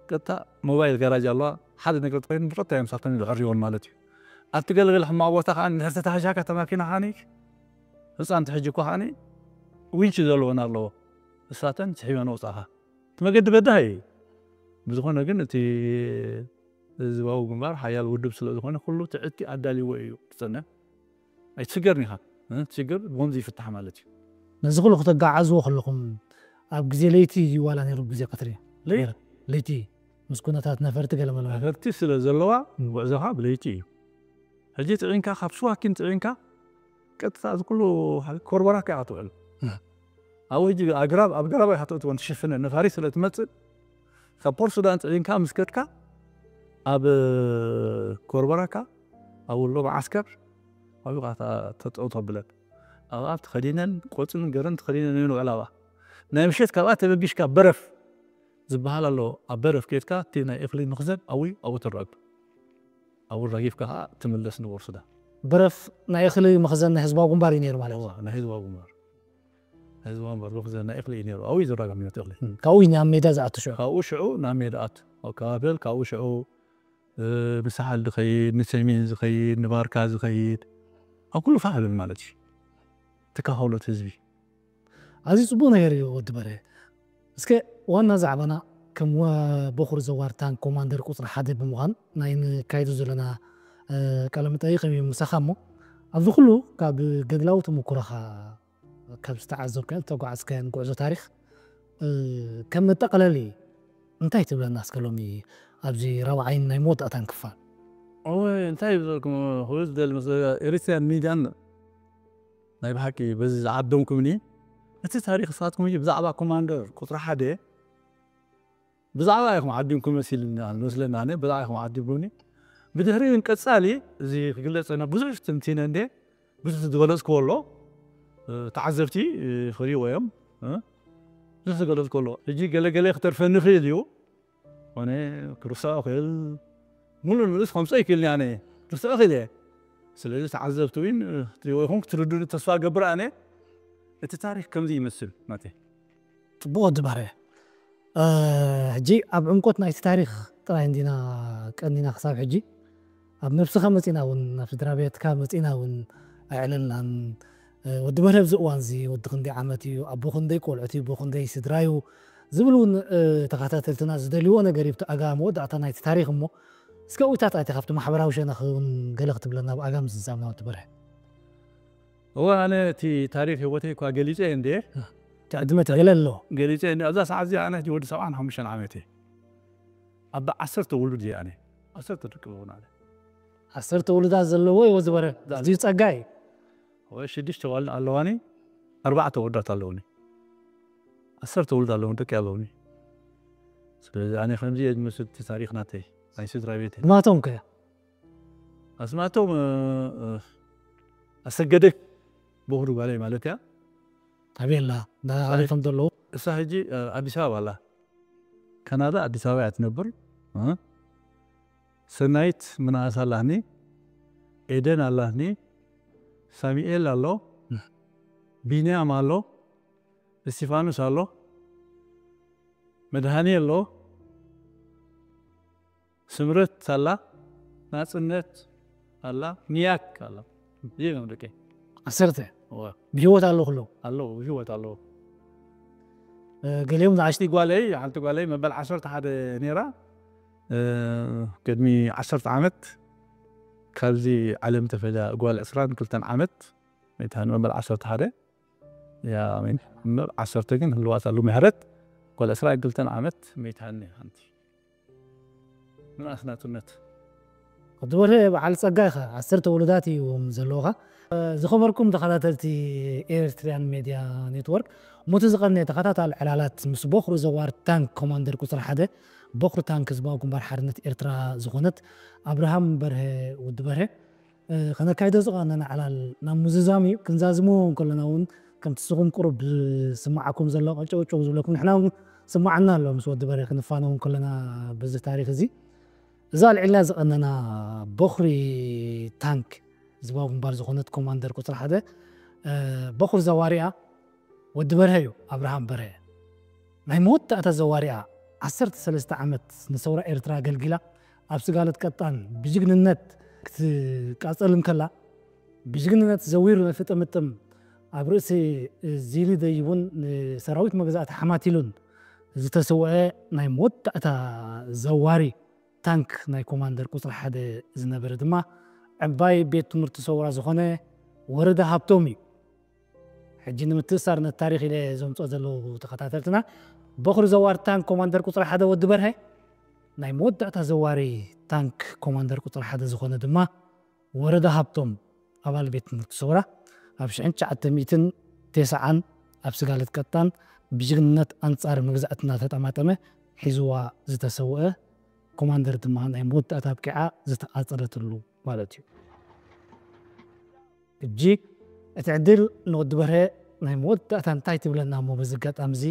ቀጥታ ሞባይል ጋራጅ ኣለዋ። ሓደ ነገር ተኮይኑ ብቀጥታ እዮም ሳተን ዝዕርይዎን ማለት እዩ። ኣብቲ ገለገለ ሕማቕ ቦታ ከዓ እንድሕር ተታሓሻካ ተማኪና ከዓኒ ህፃን ትሕጂ እኮ ከዓኒ ዊንቺ ዘለወን ኣለዎ። እሳተን ስሒበን ወፃኻ እቲ መገዲ በዳሂ እዩ። ብዝኾነ ግን እቲ ህዝባዊ ግንባር ሓያል ውድብ ስለ ዝኾነ ኩሉ ትዕቲ ኣዳልይዎ እዩ ክጸንዕ። ኣይትስገርን ኢኻ። እ፣ እቲ ሽግር ብኸምዚ ይፍታሕ ማለት እዩ። ነዚ ኩሉ ክተጋዓዝዎ ከለኹም ኣብ ግዜ ለይቲ ድዩ ዋላ ነይሩ ግዜ ቀትሪ? ለይ- ለይቲ ምስ ኩነታት ነፈርቲ ገለ መለ ነፈርቲ ስለ ዘለዋ ጉዕዞኻ ብለይቲ እዩ። ሕጂ ጥዒንካ ካብ ስዋኪን ጥዒንካ ቀጥታ እዚ ኩሉ ኮርበራካ ኢኻ ትውዕል። ኣብኡ ሕጂ ኣግራብ ኣብ ገረባ ኢኻ ተእትወን ትሽፍነን ነፋሪት ስለ ትመጽእ ካብ ፖርት ሱዳን ጥዒንካ ምስ ከድካ ኣብ ኮርበራካ ኣብኡ ኣሎ መዓስከር ኣብኡ ኢኻ ተጠውቶ ብለን ኣብኣ ተኸዲነን ቆጽልን ገረን ተኸዲነን እየን ውዕላ ኣብኣ ናይ ምሸት ካብኣ ተበጊሽካ በረፍ ዝበሃል ኣሎ ኣብ በረፍ ከድካ እቲ ናይ እኽሊ መኽዘን ኣብኡ ኣብኡ ትረግብ ኣብኡ ረጊፍካ ከዓ ትምለስ ንቦርሱዳ በረፍ ናይ እኽሊ መኽዘን ናይ ህዝባዊ ግንባር እዩ ነይሩ ማለት እዩ። ናይ ህዝባዊ ግንባር ናይ ህዝባዊ ግንባር መኽዘን ናይ እኽሊ እዩ ነይሩ ኣብኡ እዩ ዝረጋም ነቲ እኽሊ ካብኡ እዩ ናብ ሜዳ ዝኣቱ ሽዑ ካብኡ ሽዑ ናብ ሜዳ ኣቱ ኣብ ከባበል ካብኡ ሽዑ ንሳሕል ዝኸይድ ንሰሜን ዝኸይድ ንባርካ ዝኸይድ ኣብ ኩሉ ፋሕ ዝብል ማለት እዩ ትካኸብሎት ህዝቢ ኣዝዩ ጽቡቕ ነገር እዩ ወዲ በርሀ። እስከ ዋና ዛዕባና ከም ቦኹሪ ዘዋር ታንክ ኮማንደር ቁጽሪ ሓደ ብምዃን ናይ ንካይዶ ዘለና ቃለ መጠይቕ እዩ ምሳኻ እሞ ኣብዚ ኩሉ ካብ ገድላዊ ተመኩሮኻ ካብ ዝተዓዘብካዮን ዝተጓዓዝካዮን ጉዕዞ ታሪኽ ከም መጠቐለሊ እንታይ ትብለና እስከ ሎሚ ኣብዚ ራብዓይን ናይ መወዳእታን ክፋል? እወ እንታይ ይብለኩም ክብል ዝደሊ ምስ ኤሪትሪያን ሚድያን ናይ ብሓቂ በዚ ዝዓደምኩምኒ እቲ ታሪክ ንስኻትኩም ሕጂ ብዛዕባ ኮማንደር ቁፅሪ ሓደ ብዛዕባ ኢኹም ዓዲምኩም መሲልኒ ኣነ መስለኒ ኣነ ብዛዕባ ኢኹም ዓዲምኩምኒ ብድሕሪኡ ግን ቀፃሊ እዚ ክግለፅ ና ብዙሕ ትንቲነ እንደ ብዙሕ ዝገለፅክዎ ኣሎ ተዓዘብቲ ክሪእዎ እዮም ብዙሕ ዝገለፅክዎ ኣሎ ሕጂ ገለገለ ክተርፈኒ ይኽእል እዩ ኮነ ክርስዖ ክእል ሙሉ ንሉስ ከምፅኦ ይክእል ኣነ ክርስዖ ክእል እየ ስለዚ ተዓዘብቲ እውን ትሪእዎ ይኹም ክትርድኡ ተስፋ ገብር ኣነ እቲ ታሪክ ከምዚ ይመስል ናተ ፅቡቅ ወዲ ባህርያ ሕጂ ኣብ ዕምቆት ናይቲ ታሪክ ጥራይ እንዲና ቀኒና ክሳብ ሕጂ ኣብ ነብስኻ መፂና እውን ናብ ስድራ ቤትካ መፂና እውን ኣየዕለልናን ወዲ በርሀ ኣብዚ እዋን እዚ ወዲ ክንደይ ዓመት እዩ ኣቦ ክንደይ ቆልዑት እዩ ኣቦ ክንደይ ስድራ እዩ ዝብል እውን ተኸታተልትና ዝደልይዎ ነገር እዩ ኣብቲ ኣጋ መወዳእታ ናይቲ ታሪክ እሞ እስከ እውታት ኣቲ ካብቲ ማሕበራዊ ሸነኽ እውን ገለ ክትብለና ኣብ ኣጋ ምዝዛምና ወዲ በርሀ እወ ኣነ እቲ ታሪክ ህይወተይ እኳ ገሊፀ እንደ ትዕድመ ገለ ኣሎ ገሊፀ እንደ ኣብዛ ሰዓት እዚኣ ኣነ ወዲ ሰብዓን ሓሙሽተን ዓመት እየ ኣብ ዓሰርተ ውሉድ እየ ኣነ ዓሰርተ ደቂ እውን ኣነ ዓሰርተ ውሉዳት ዘለዎ ይዎ ዝበረ ኣዝዩ ጸጋይ ወይ ሽዱሽተ ዋል ኣለዋኒ ኣርባዕተ ወዳት ኣለውኒ ዓሰርተ ውሉድ ኣለውን ደቂ ኣለውኒ ስለዚ ኣነ ከምዚ እየ ዝመስል እቲ ታሪክ ናተይ ናይ ስድራ ቤተይ ድማቶም ከ ኣስማቶም ኣሰገደ ቦኽሪ ጓለይ ማለት እያ ኣበይ ኣላ እንዳሃለቶም ዘለዉ እሳ ሕጂ ኣዲስ ኣበባ ኣላ ካናዳ ኣዲስ ኣበባ እያ ትነብር ሰናይት ምንኣስ ኣላኒ ኤደን ኣላኒ ሳሚኤል ኣሎ ቢንያም ኣሎ እስቲፋኖስ ኣሎ መድሃኒ ኣሎ ስምረት ኣላ ናፅነት ኣላ ንያክ ኣላ ይም ደቂ ዓሰርተ ብህይወት ኣለዉ ኣለዉ ብህይወት ኣለዉ ገሊኦም ዝዓሽ ጓለይ ሓንቲ ጓለይ መበል ዓሰርተ ሓደ ነይራ ቅድሚ ዓሰርተ ዓመት ካብዚ ዓለም ተፈዳ ጓል ዕስራን ክልተን ዓመት መይታኒ መበል ዓሰርተ ሓደ እያ። መበል ዓሰርተ ግን ህልዋት ኣሉ ምሕረት ጓል ዕስራ ክልተን ዓመት መይታኒ ሓንቲ ምንኣስ ናጽነት። ወዲ በርሀ በዓል ጸጋ ኢኻ። ዓሰርተ ውሉዳት እዮም ዘለውኻ። ዝኸበርኩም ተኸታተልቲ ኤርትሪያን ሜድያ ኔትወርክ፣ ሞቲ ዝቐነ ተኸታታሊ ዕላላት ምስ ቦኽሪ ዘዋር ታንክ ኮማንደር ቁጽሪ ሓደ፣ ቦኽሪ ታንክ ህዝባዊ ግንባር ሓርነት ኤርትራ ዝኾነት ኣብርሃም በርሀ፣ ወዲ በርሀ፣ ከነካይዶ ዝቐነና ዕላል ናብ ምዝዛም እዩ። ክንዛዝሞ እንከለና እውን ከምቲ ንስኹም ቁሩብ ዝስማዓኩም ዘሎ ቀጨውጨው ዝብለኩም ንሕና እውን ስማዓና ኣሎ። ምስ ወዲ በርሀ ክንፋነው እንከለና በዚ ታሪኽ እዚ፣ እዛ ኣልዒልና ዝቐነና ቦኽሪ ታንክ ህዝባዊ ግንባር ዝኾነት ኮማንደር ቁጽሪ ሓደ፣ ቦኽሪ ዘዋሪኣ ወዲ በርሀ እዩ፣ ኣብርሃም በርሀ። ናይ መወዳእታ ዘዋሪኣ ዓሰርተ ሰለስተ ዓመት ንሰውራ ኤርትራ ኣገልጊላ፣ ኣብ ስጋለት ቀጣን ብጅግንነት ክትቃጸል እንከላ፣ ብጅግንነት ዘዊሩ ነቲ ጥምጥም ኣብ ርእሲ ዚሊ ደይቡን ንሰራዊት መግዛእቲ ሓማቲሉን ዝተሰውአ ናይ መወዳእታ ዘዋሪ ታንክ ናይ ኮማንደር ቁጽሪ ሓደ ዝነበረ ድማ ዕባይ ቤት ትምህርቲ ሰውራ ዝኾነ ወረዳ ሃብቶም እዩ። ሕጂ ንምትእሳር ነቲ ታሪኽ ኢለ ዘምጽኦ ዘለዉ ተኸታተልትና፣ ቦኽሪ ዘዋሪ ታንክ ኮማንደር ቁጽሪ ሓደ ወዲ በርሀ፣ ናይ መወዳእታ ዘዋሪ ታንክ ኮማንደር ቁጽሪ ሓደ ዝኾነ ድማ ወረዳ ሃብቶም ኣባል ቤት ትምህርቲ ሰውራ ኣብ ሽሕን ትሽዓተ ሚእትን ተስዓን ኣብ ስጋለት ቀጣን ብጅግንነት ኣንጻር መግዛእቲ እናተጠማጠመ ሒዝዋ ዝተሰውአ ኮማንደር ድማ ናይ መወዳእታ ኣብቂዓ ዝተቓጸለትሉ ማለት እዩ። ሕጂ እቲ ዕድል ንወዲ በርሀ ናይ መወዳእታ እንታይ ትብለና እሞ በዚ ኣጋጣሚ እዚ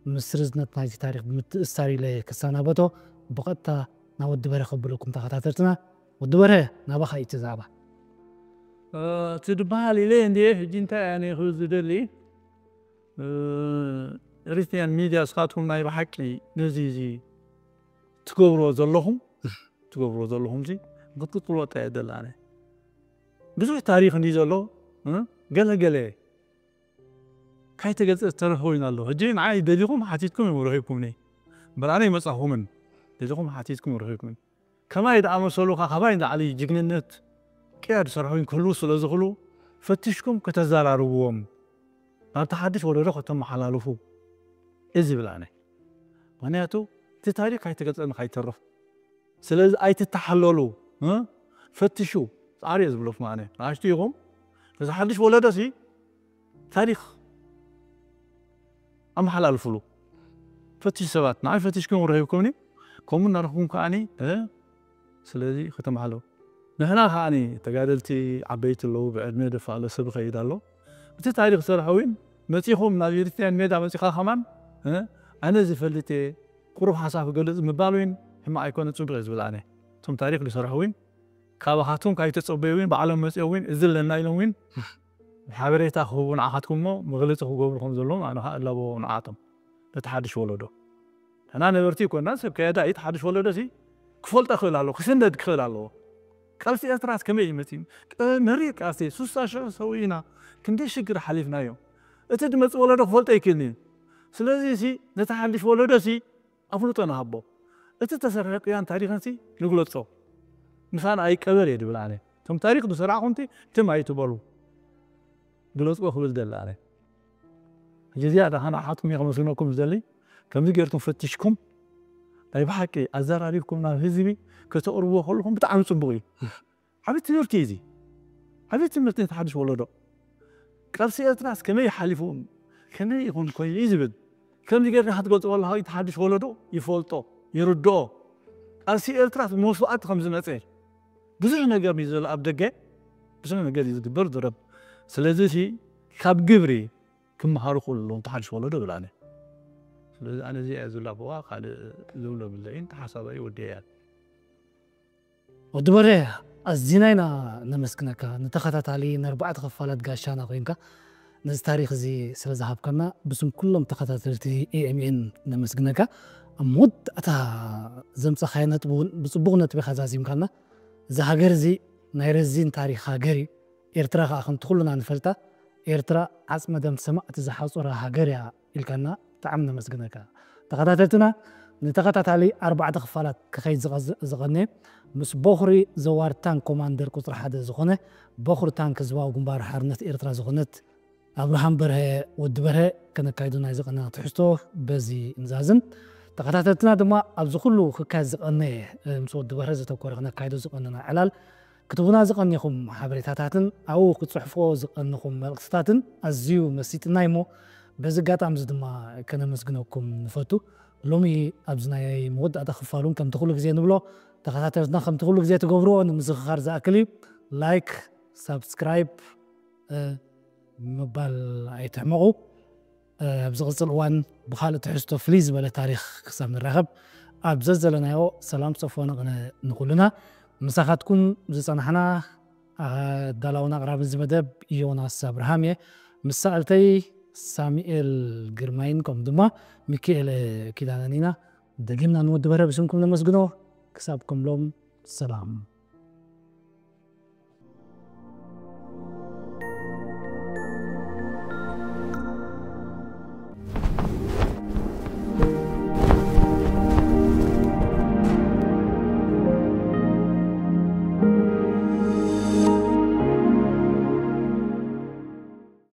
ምስ ርዝነት ናይቲ ታሪኽ ብምትእስሳር ኢለ ክሰናበቶ ብቐጥታ ናብ ወዲ በርሀ ከብለኩም ተኸታተልትና። ወዲ በርሀ ናባኻ እዩ እቲ ዛዕባ። እቲ ዝበሃል ኢለ እንድየ ሕጂ እንታይ ኣነ ክብል ዝደሊ ኤሪትሪያን ሚድያ ስኻትኩም ናይ ብሓቂ ነዚ እዚ ትገብሮ ዘለኹም ትገብሮ ዘለኹም ሲ ክትቅጥሎ እንታይ የደላነ ብዙሕ ታሪኽ እንዲ ዘሎ ገለ ገለ ካይተገልጸ ዝተረፈ ኮይኑ ኣሎ። ሕጂ ንዓይ ደሊኹም ሓቲትኩም እዮም ረኺብኩምኒ። እምበር ኣነ ይመጻኹምን ደሊኹም ሓቲትኩም ረኺብኩምን። ከማይ ዝኣመሰሉ ካባይ ንላዕሊ ጅግንነት ቅያ ዝሰርሑ ክህልዉ ስለ ዝኽእሉ ፈቲሽኩም ከተዘራርብዎም ናብቲ ሓድሽ ወለዶ ከተመሓላልፉ እዚ ይብል ኣነ። ምክንያቱ እቲ ታሪኽ ካይተገልጸ ንካይተርፍ ስለዚ ኣይትተሓለሉ ፈትሹ ፃዕሪ እየ ዝብለኩም ኣነ ንኣሽቱ ኢኹም ነዚ ሓድሽ ወለዶ ሲ ታሪኽ ኣመሓላልፍሉ ፈትሽ ሰባት ንዓይ ፈቲሽኩም ረኺብኩምኒ ከምኡ እናረኽብኩም ከዓኒ ስለዚ ከተመሓለሉ ንሕና ከዓኒ ተጋደልቲ ዓበይቲ ኣለዉ ብዕድመ ደፋ ኣሎ ሰብ ይኸይድ ኣሎ እቲ ታሪኽ ዝሰርሐ እውን መፂኹም ናብ ኤሪትሪያን ሜዳ መፂኻ ከማን ኣነ ዝፈልጥ እየ ቁሩብ ሓሳብ ክገልፅ ምባል እውን ሕማቕ ኣይኮነ ፅቡቅ እየ ዝብል ኣነ እቶም ታሪኽ ዝሰርሑ እውን ካባኻትኩም ካብ ይተፀበዩ እውን ባዕሎም መፂኦም እውን እዚ ኣለና ኢሎም እውን ሓበሬታ ክህቡ ንዓኻትኩም እሞ መግለፂ ክገብሩ ከም ዘለዎም ኣነ ከዓ እላቦ ንዓቶም ነቲ ሓድሽ ወለዶ ንሕና ነበርቲ ይኮና ሰብ ከያዳ እቲ ሓድሽ ወለዶ ሲ ክፈልጦ ክእል ኣለዎ ክስነድ ክእል ኣለዎ ቃልሲ ኤርትራስ ከመይ እዩ መፂኡ መሪር ቃልሲ ሱሳ ሽዑ ሰዊእና ክንደይ ሽግር ሓሊፍናዮ እቲ ድመፂ ወለዶ ክፈልጦ ይክእልኒ እዩ ስለዚ ሲ ነቲ ሓድሽ ወለዶ ሲ ኣፍልጦ ንሃቦ እቲ ተሰርሐ ቅያን ታሪኽን ሲ ንግለፆ ምሳና ኣይቀበር እየ ድብል ኣነ እቶም ታሪኽ ዝሰራዕኹም ሲ ትም ኣይትበሉ ግለፅዎ ክብል ደሊ ኣነ ሕጂ እዚኣ ደኣ ንዓኻትኩም እየ ከመስግነኩም ዝደሊ ከምዚ ጌርኩም ፈቲሽኩም ናይ ብሓቂ ኣዘራሪብኩም ናብ ህዝቢ ከተቕርብዎ ከለኹም ብጣዕሚ ፅቡቕ እዩ ዓብዪ ትምህርቲ እዩ እዚ ዓብዪ ትምህርቲ ነቲ ሓድሽ ወለዶ ቃልሲ ኤርትራስ ከመይ ሓሊፉ ከመይ ይኹን ኮይኑ እዩ ዝብል ከምዚ ጌርካ ክትገልፆ ከለኻ እቲ ሓድሽ ወለዶ ይፈልጦ ይርድኦ ቃልሲ ኤርትራስ ብመስዋእቲ ከም ዝመፀ ብዙሕ ነገር እዩ ዘሎ ኣብ ደገ ብዙሕ ነገር እዩ ዝግበር ዝረብ ስለዚ ሲ ካብ ግብሪ ክመሃሩ ክእሉ ኣለዎም ተሓድሽ ወለዶ ይብል ኣነ ስለዚ ኣነ እዚኣ እየ ዝላበዋ ካልእ ዝብሎ የብለይን ተሓሳባይ ወዲአ እያ ወዲ በሬ ኣዚና ኢና ነመስግነካ ንተኸታታሊ ንኣርባዕተ ክፋላት ጋሻና ኮይንካ ነዚ ታሪክ እዚ ስለ ዝሃብካና ብስም ኩሎም ተኸታተልቲ ኤኤምኤን ነመስግነካ ኣብ መወዳእታ ዘምፀኻዮ ነጥቢ እውን ብፅቡቅ ነጥቢ ኢኻ ዛዚምካና እዚ ሃገር እዚ ናይ ረዚን ታሪክ ሃገር እዩ ኤርትራ ከዓ ከምቲ ኩልና ንፈልጣ ኤርትራ ዓፅመ ደም ሰማእቲ ዝሓፁራ ሃገር እያ ኢልካና ብጣዕሚ ነመስግነካ ተኸታተልትና ንተኸታታሊ ኣርባዕተ ክፋላት ክኸይድ ዝቐዝ- ዝቐነ ምስ በኹሪ ዘዋር ታንክ ኮማንደር ቁፅሪ ሓደ ዝኾነ በኹሪ ታንክ ህዝባዊ ግንባር ሓርነት ኤርትራ ዝኾነት ኣብርሃም በርሀ ወዲ በርሀ ከነካይዶ ናይ ዝቐነና ትሕዝቶ በዚ ንዛዝም። ተኸታተልትና ድማ ኣብዚ ኩሉ ክካየድ ዝቐነየ ምስ ወዲ በርሀ ዘተኮረ ክነካይዶ ዝቐነና ዕላል ክትቡና ዝቐኒኹም ሓበሬታታትን ኣብኡ ክትፅሕፍዎ ዝቐንኹም መልእኽትታትን ኣዝዩ መሲጥና እሞ በዚ ኣጋጣሚ እዚ ድማ ከነመስግነኩም ንፈቱ። ሎሚ ኣብዚ ናይ መወዳእታ ክፋሉን ከምቲ ኩሉ ግዜ ንብሎ ተኸታተልትና ከምቲ ኩሉ ግዜ ትገብርዎ ንምዝኽኻር ዝኣክል እዩ። ላይክ፣ ሳብስክራይብ ምባል ኣይትሕመቑ። ኣብ ዝቕፅል እዋን ብኻልእ ትሕዝቶ ፍልይ ዝበለ ታሪኽ ክሳብ ንራኸብ ኣብ ዘዘለናዮ ሰላም ሰፎነ ቅነ ንኹልና። ምሳኻትኩም ዝፀናሕና ኣዳላውን ኣቕራብን እዚ መደብ ዮናስ ኣብርሃም እየ። ምስ ሰኣልተይ ሳሙኤል ግርማይን ከምኡ ድማ ሚካኤል ኪዳነን ኢና። ደጊምና ንወዲ በርሀ ብስምኩም ነመስግኖ። ክሳብ ከምሎም ሰላም።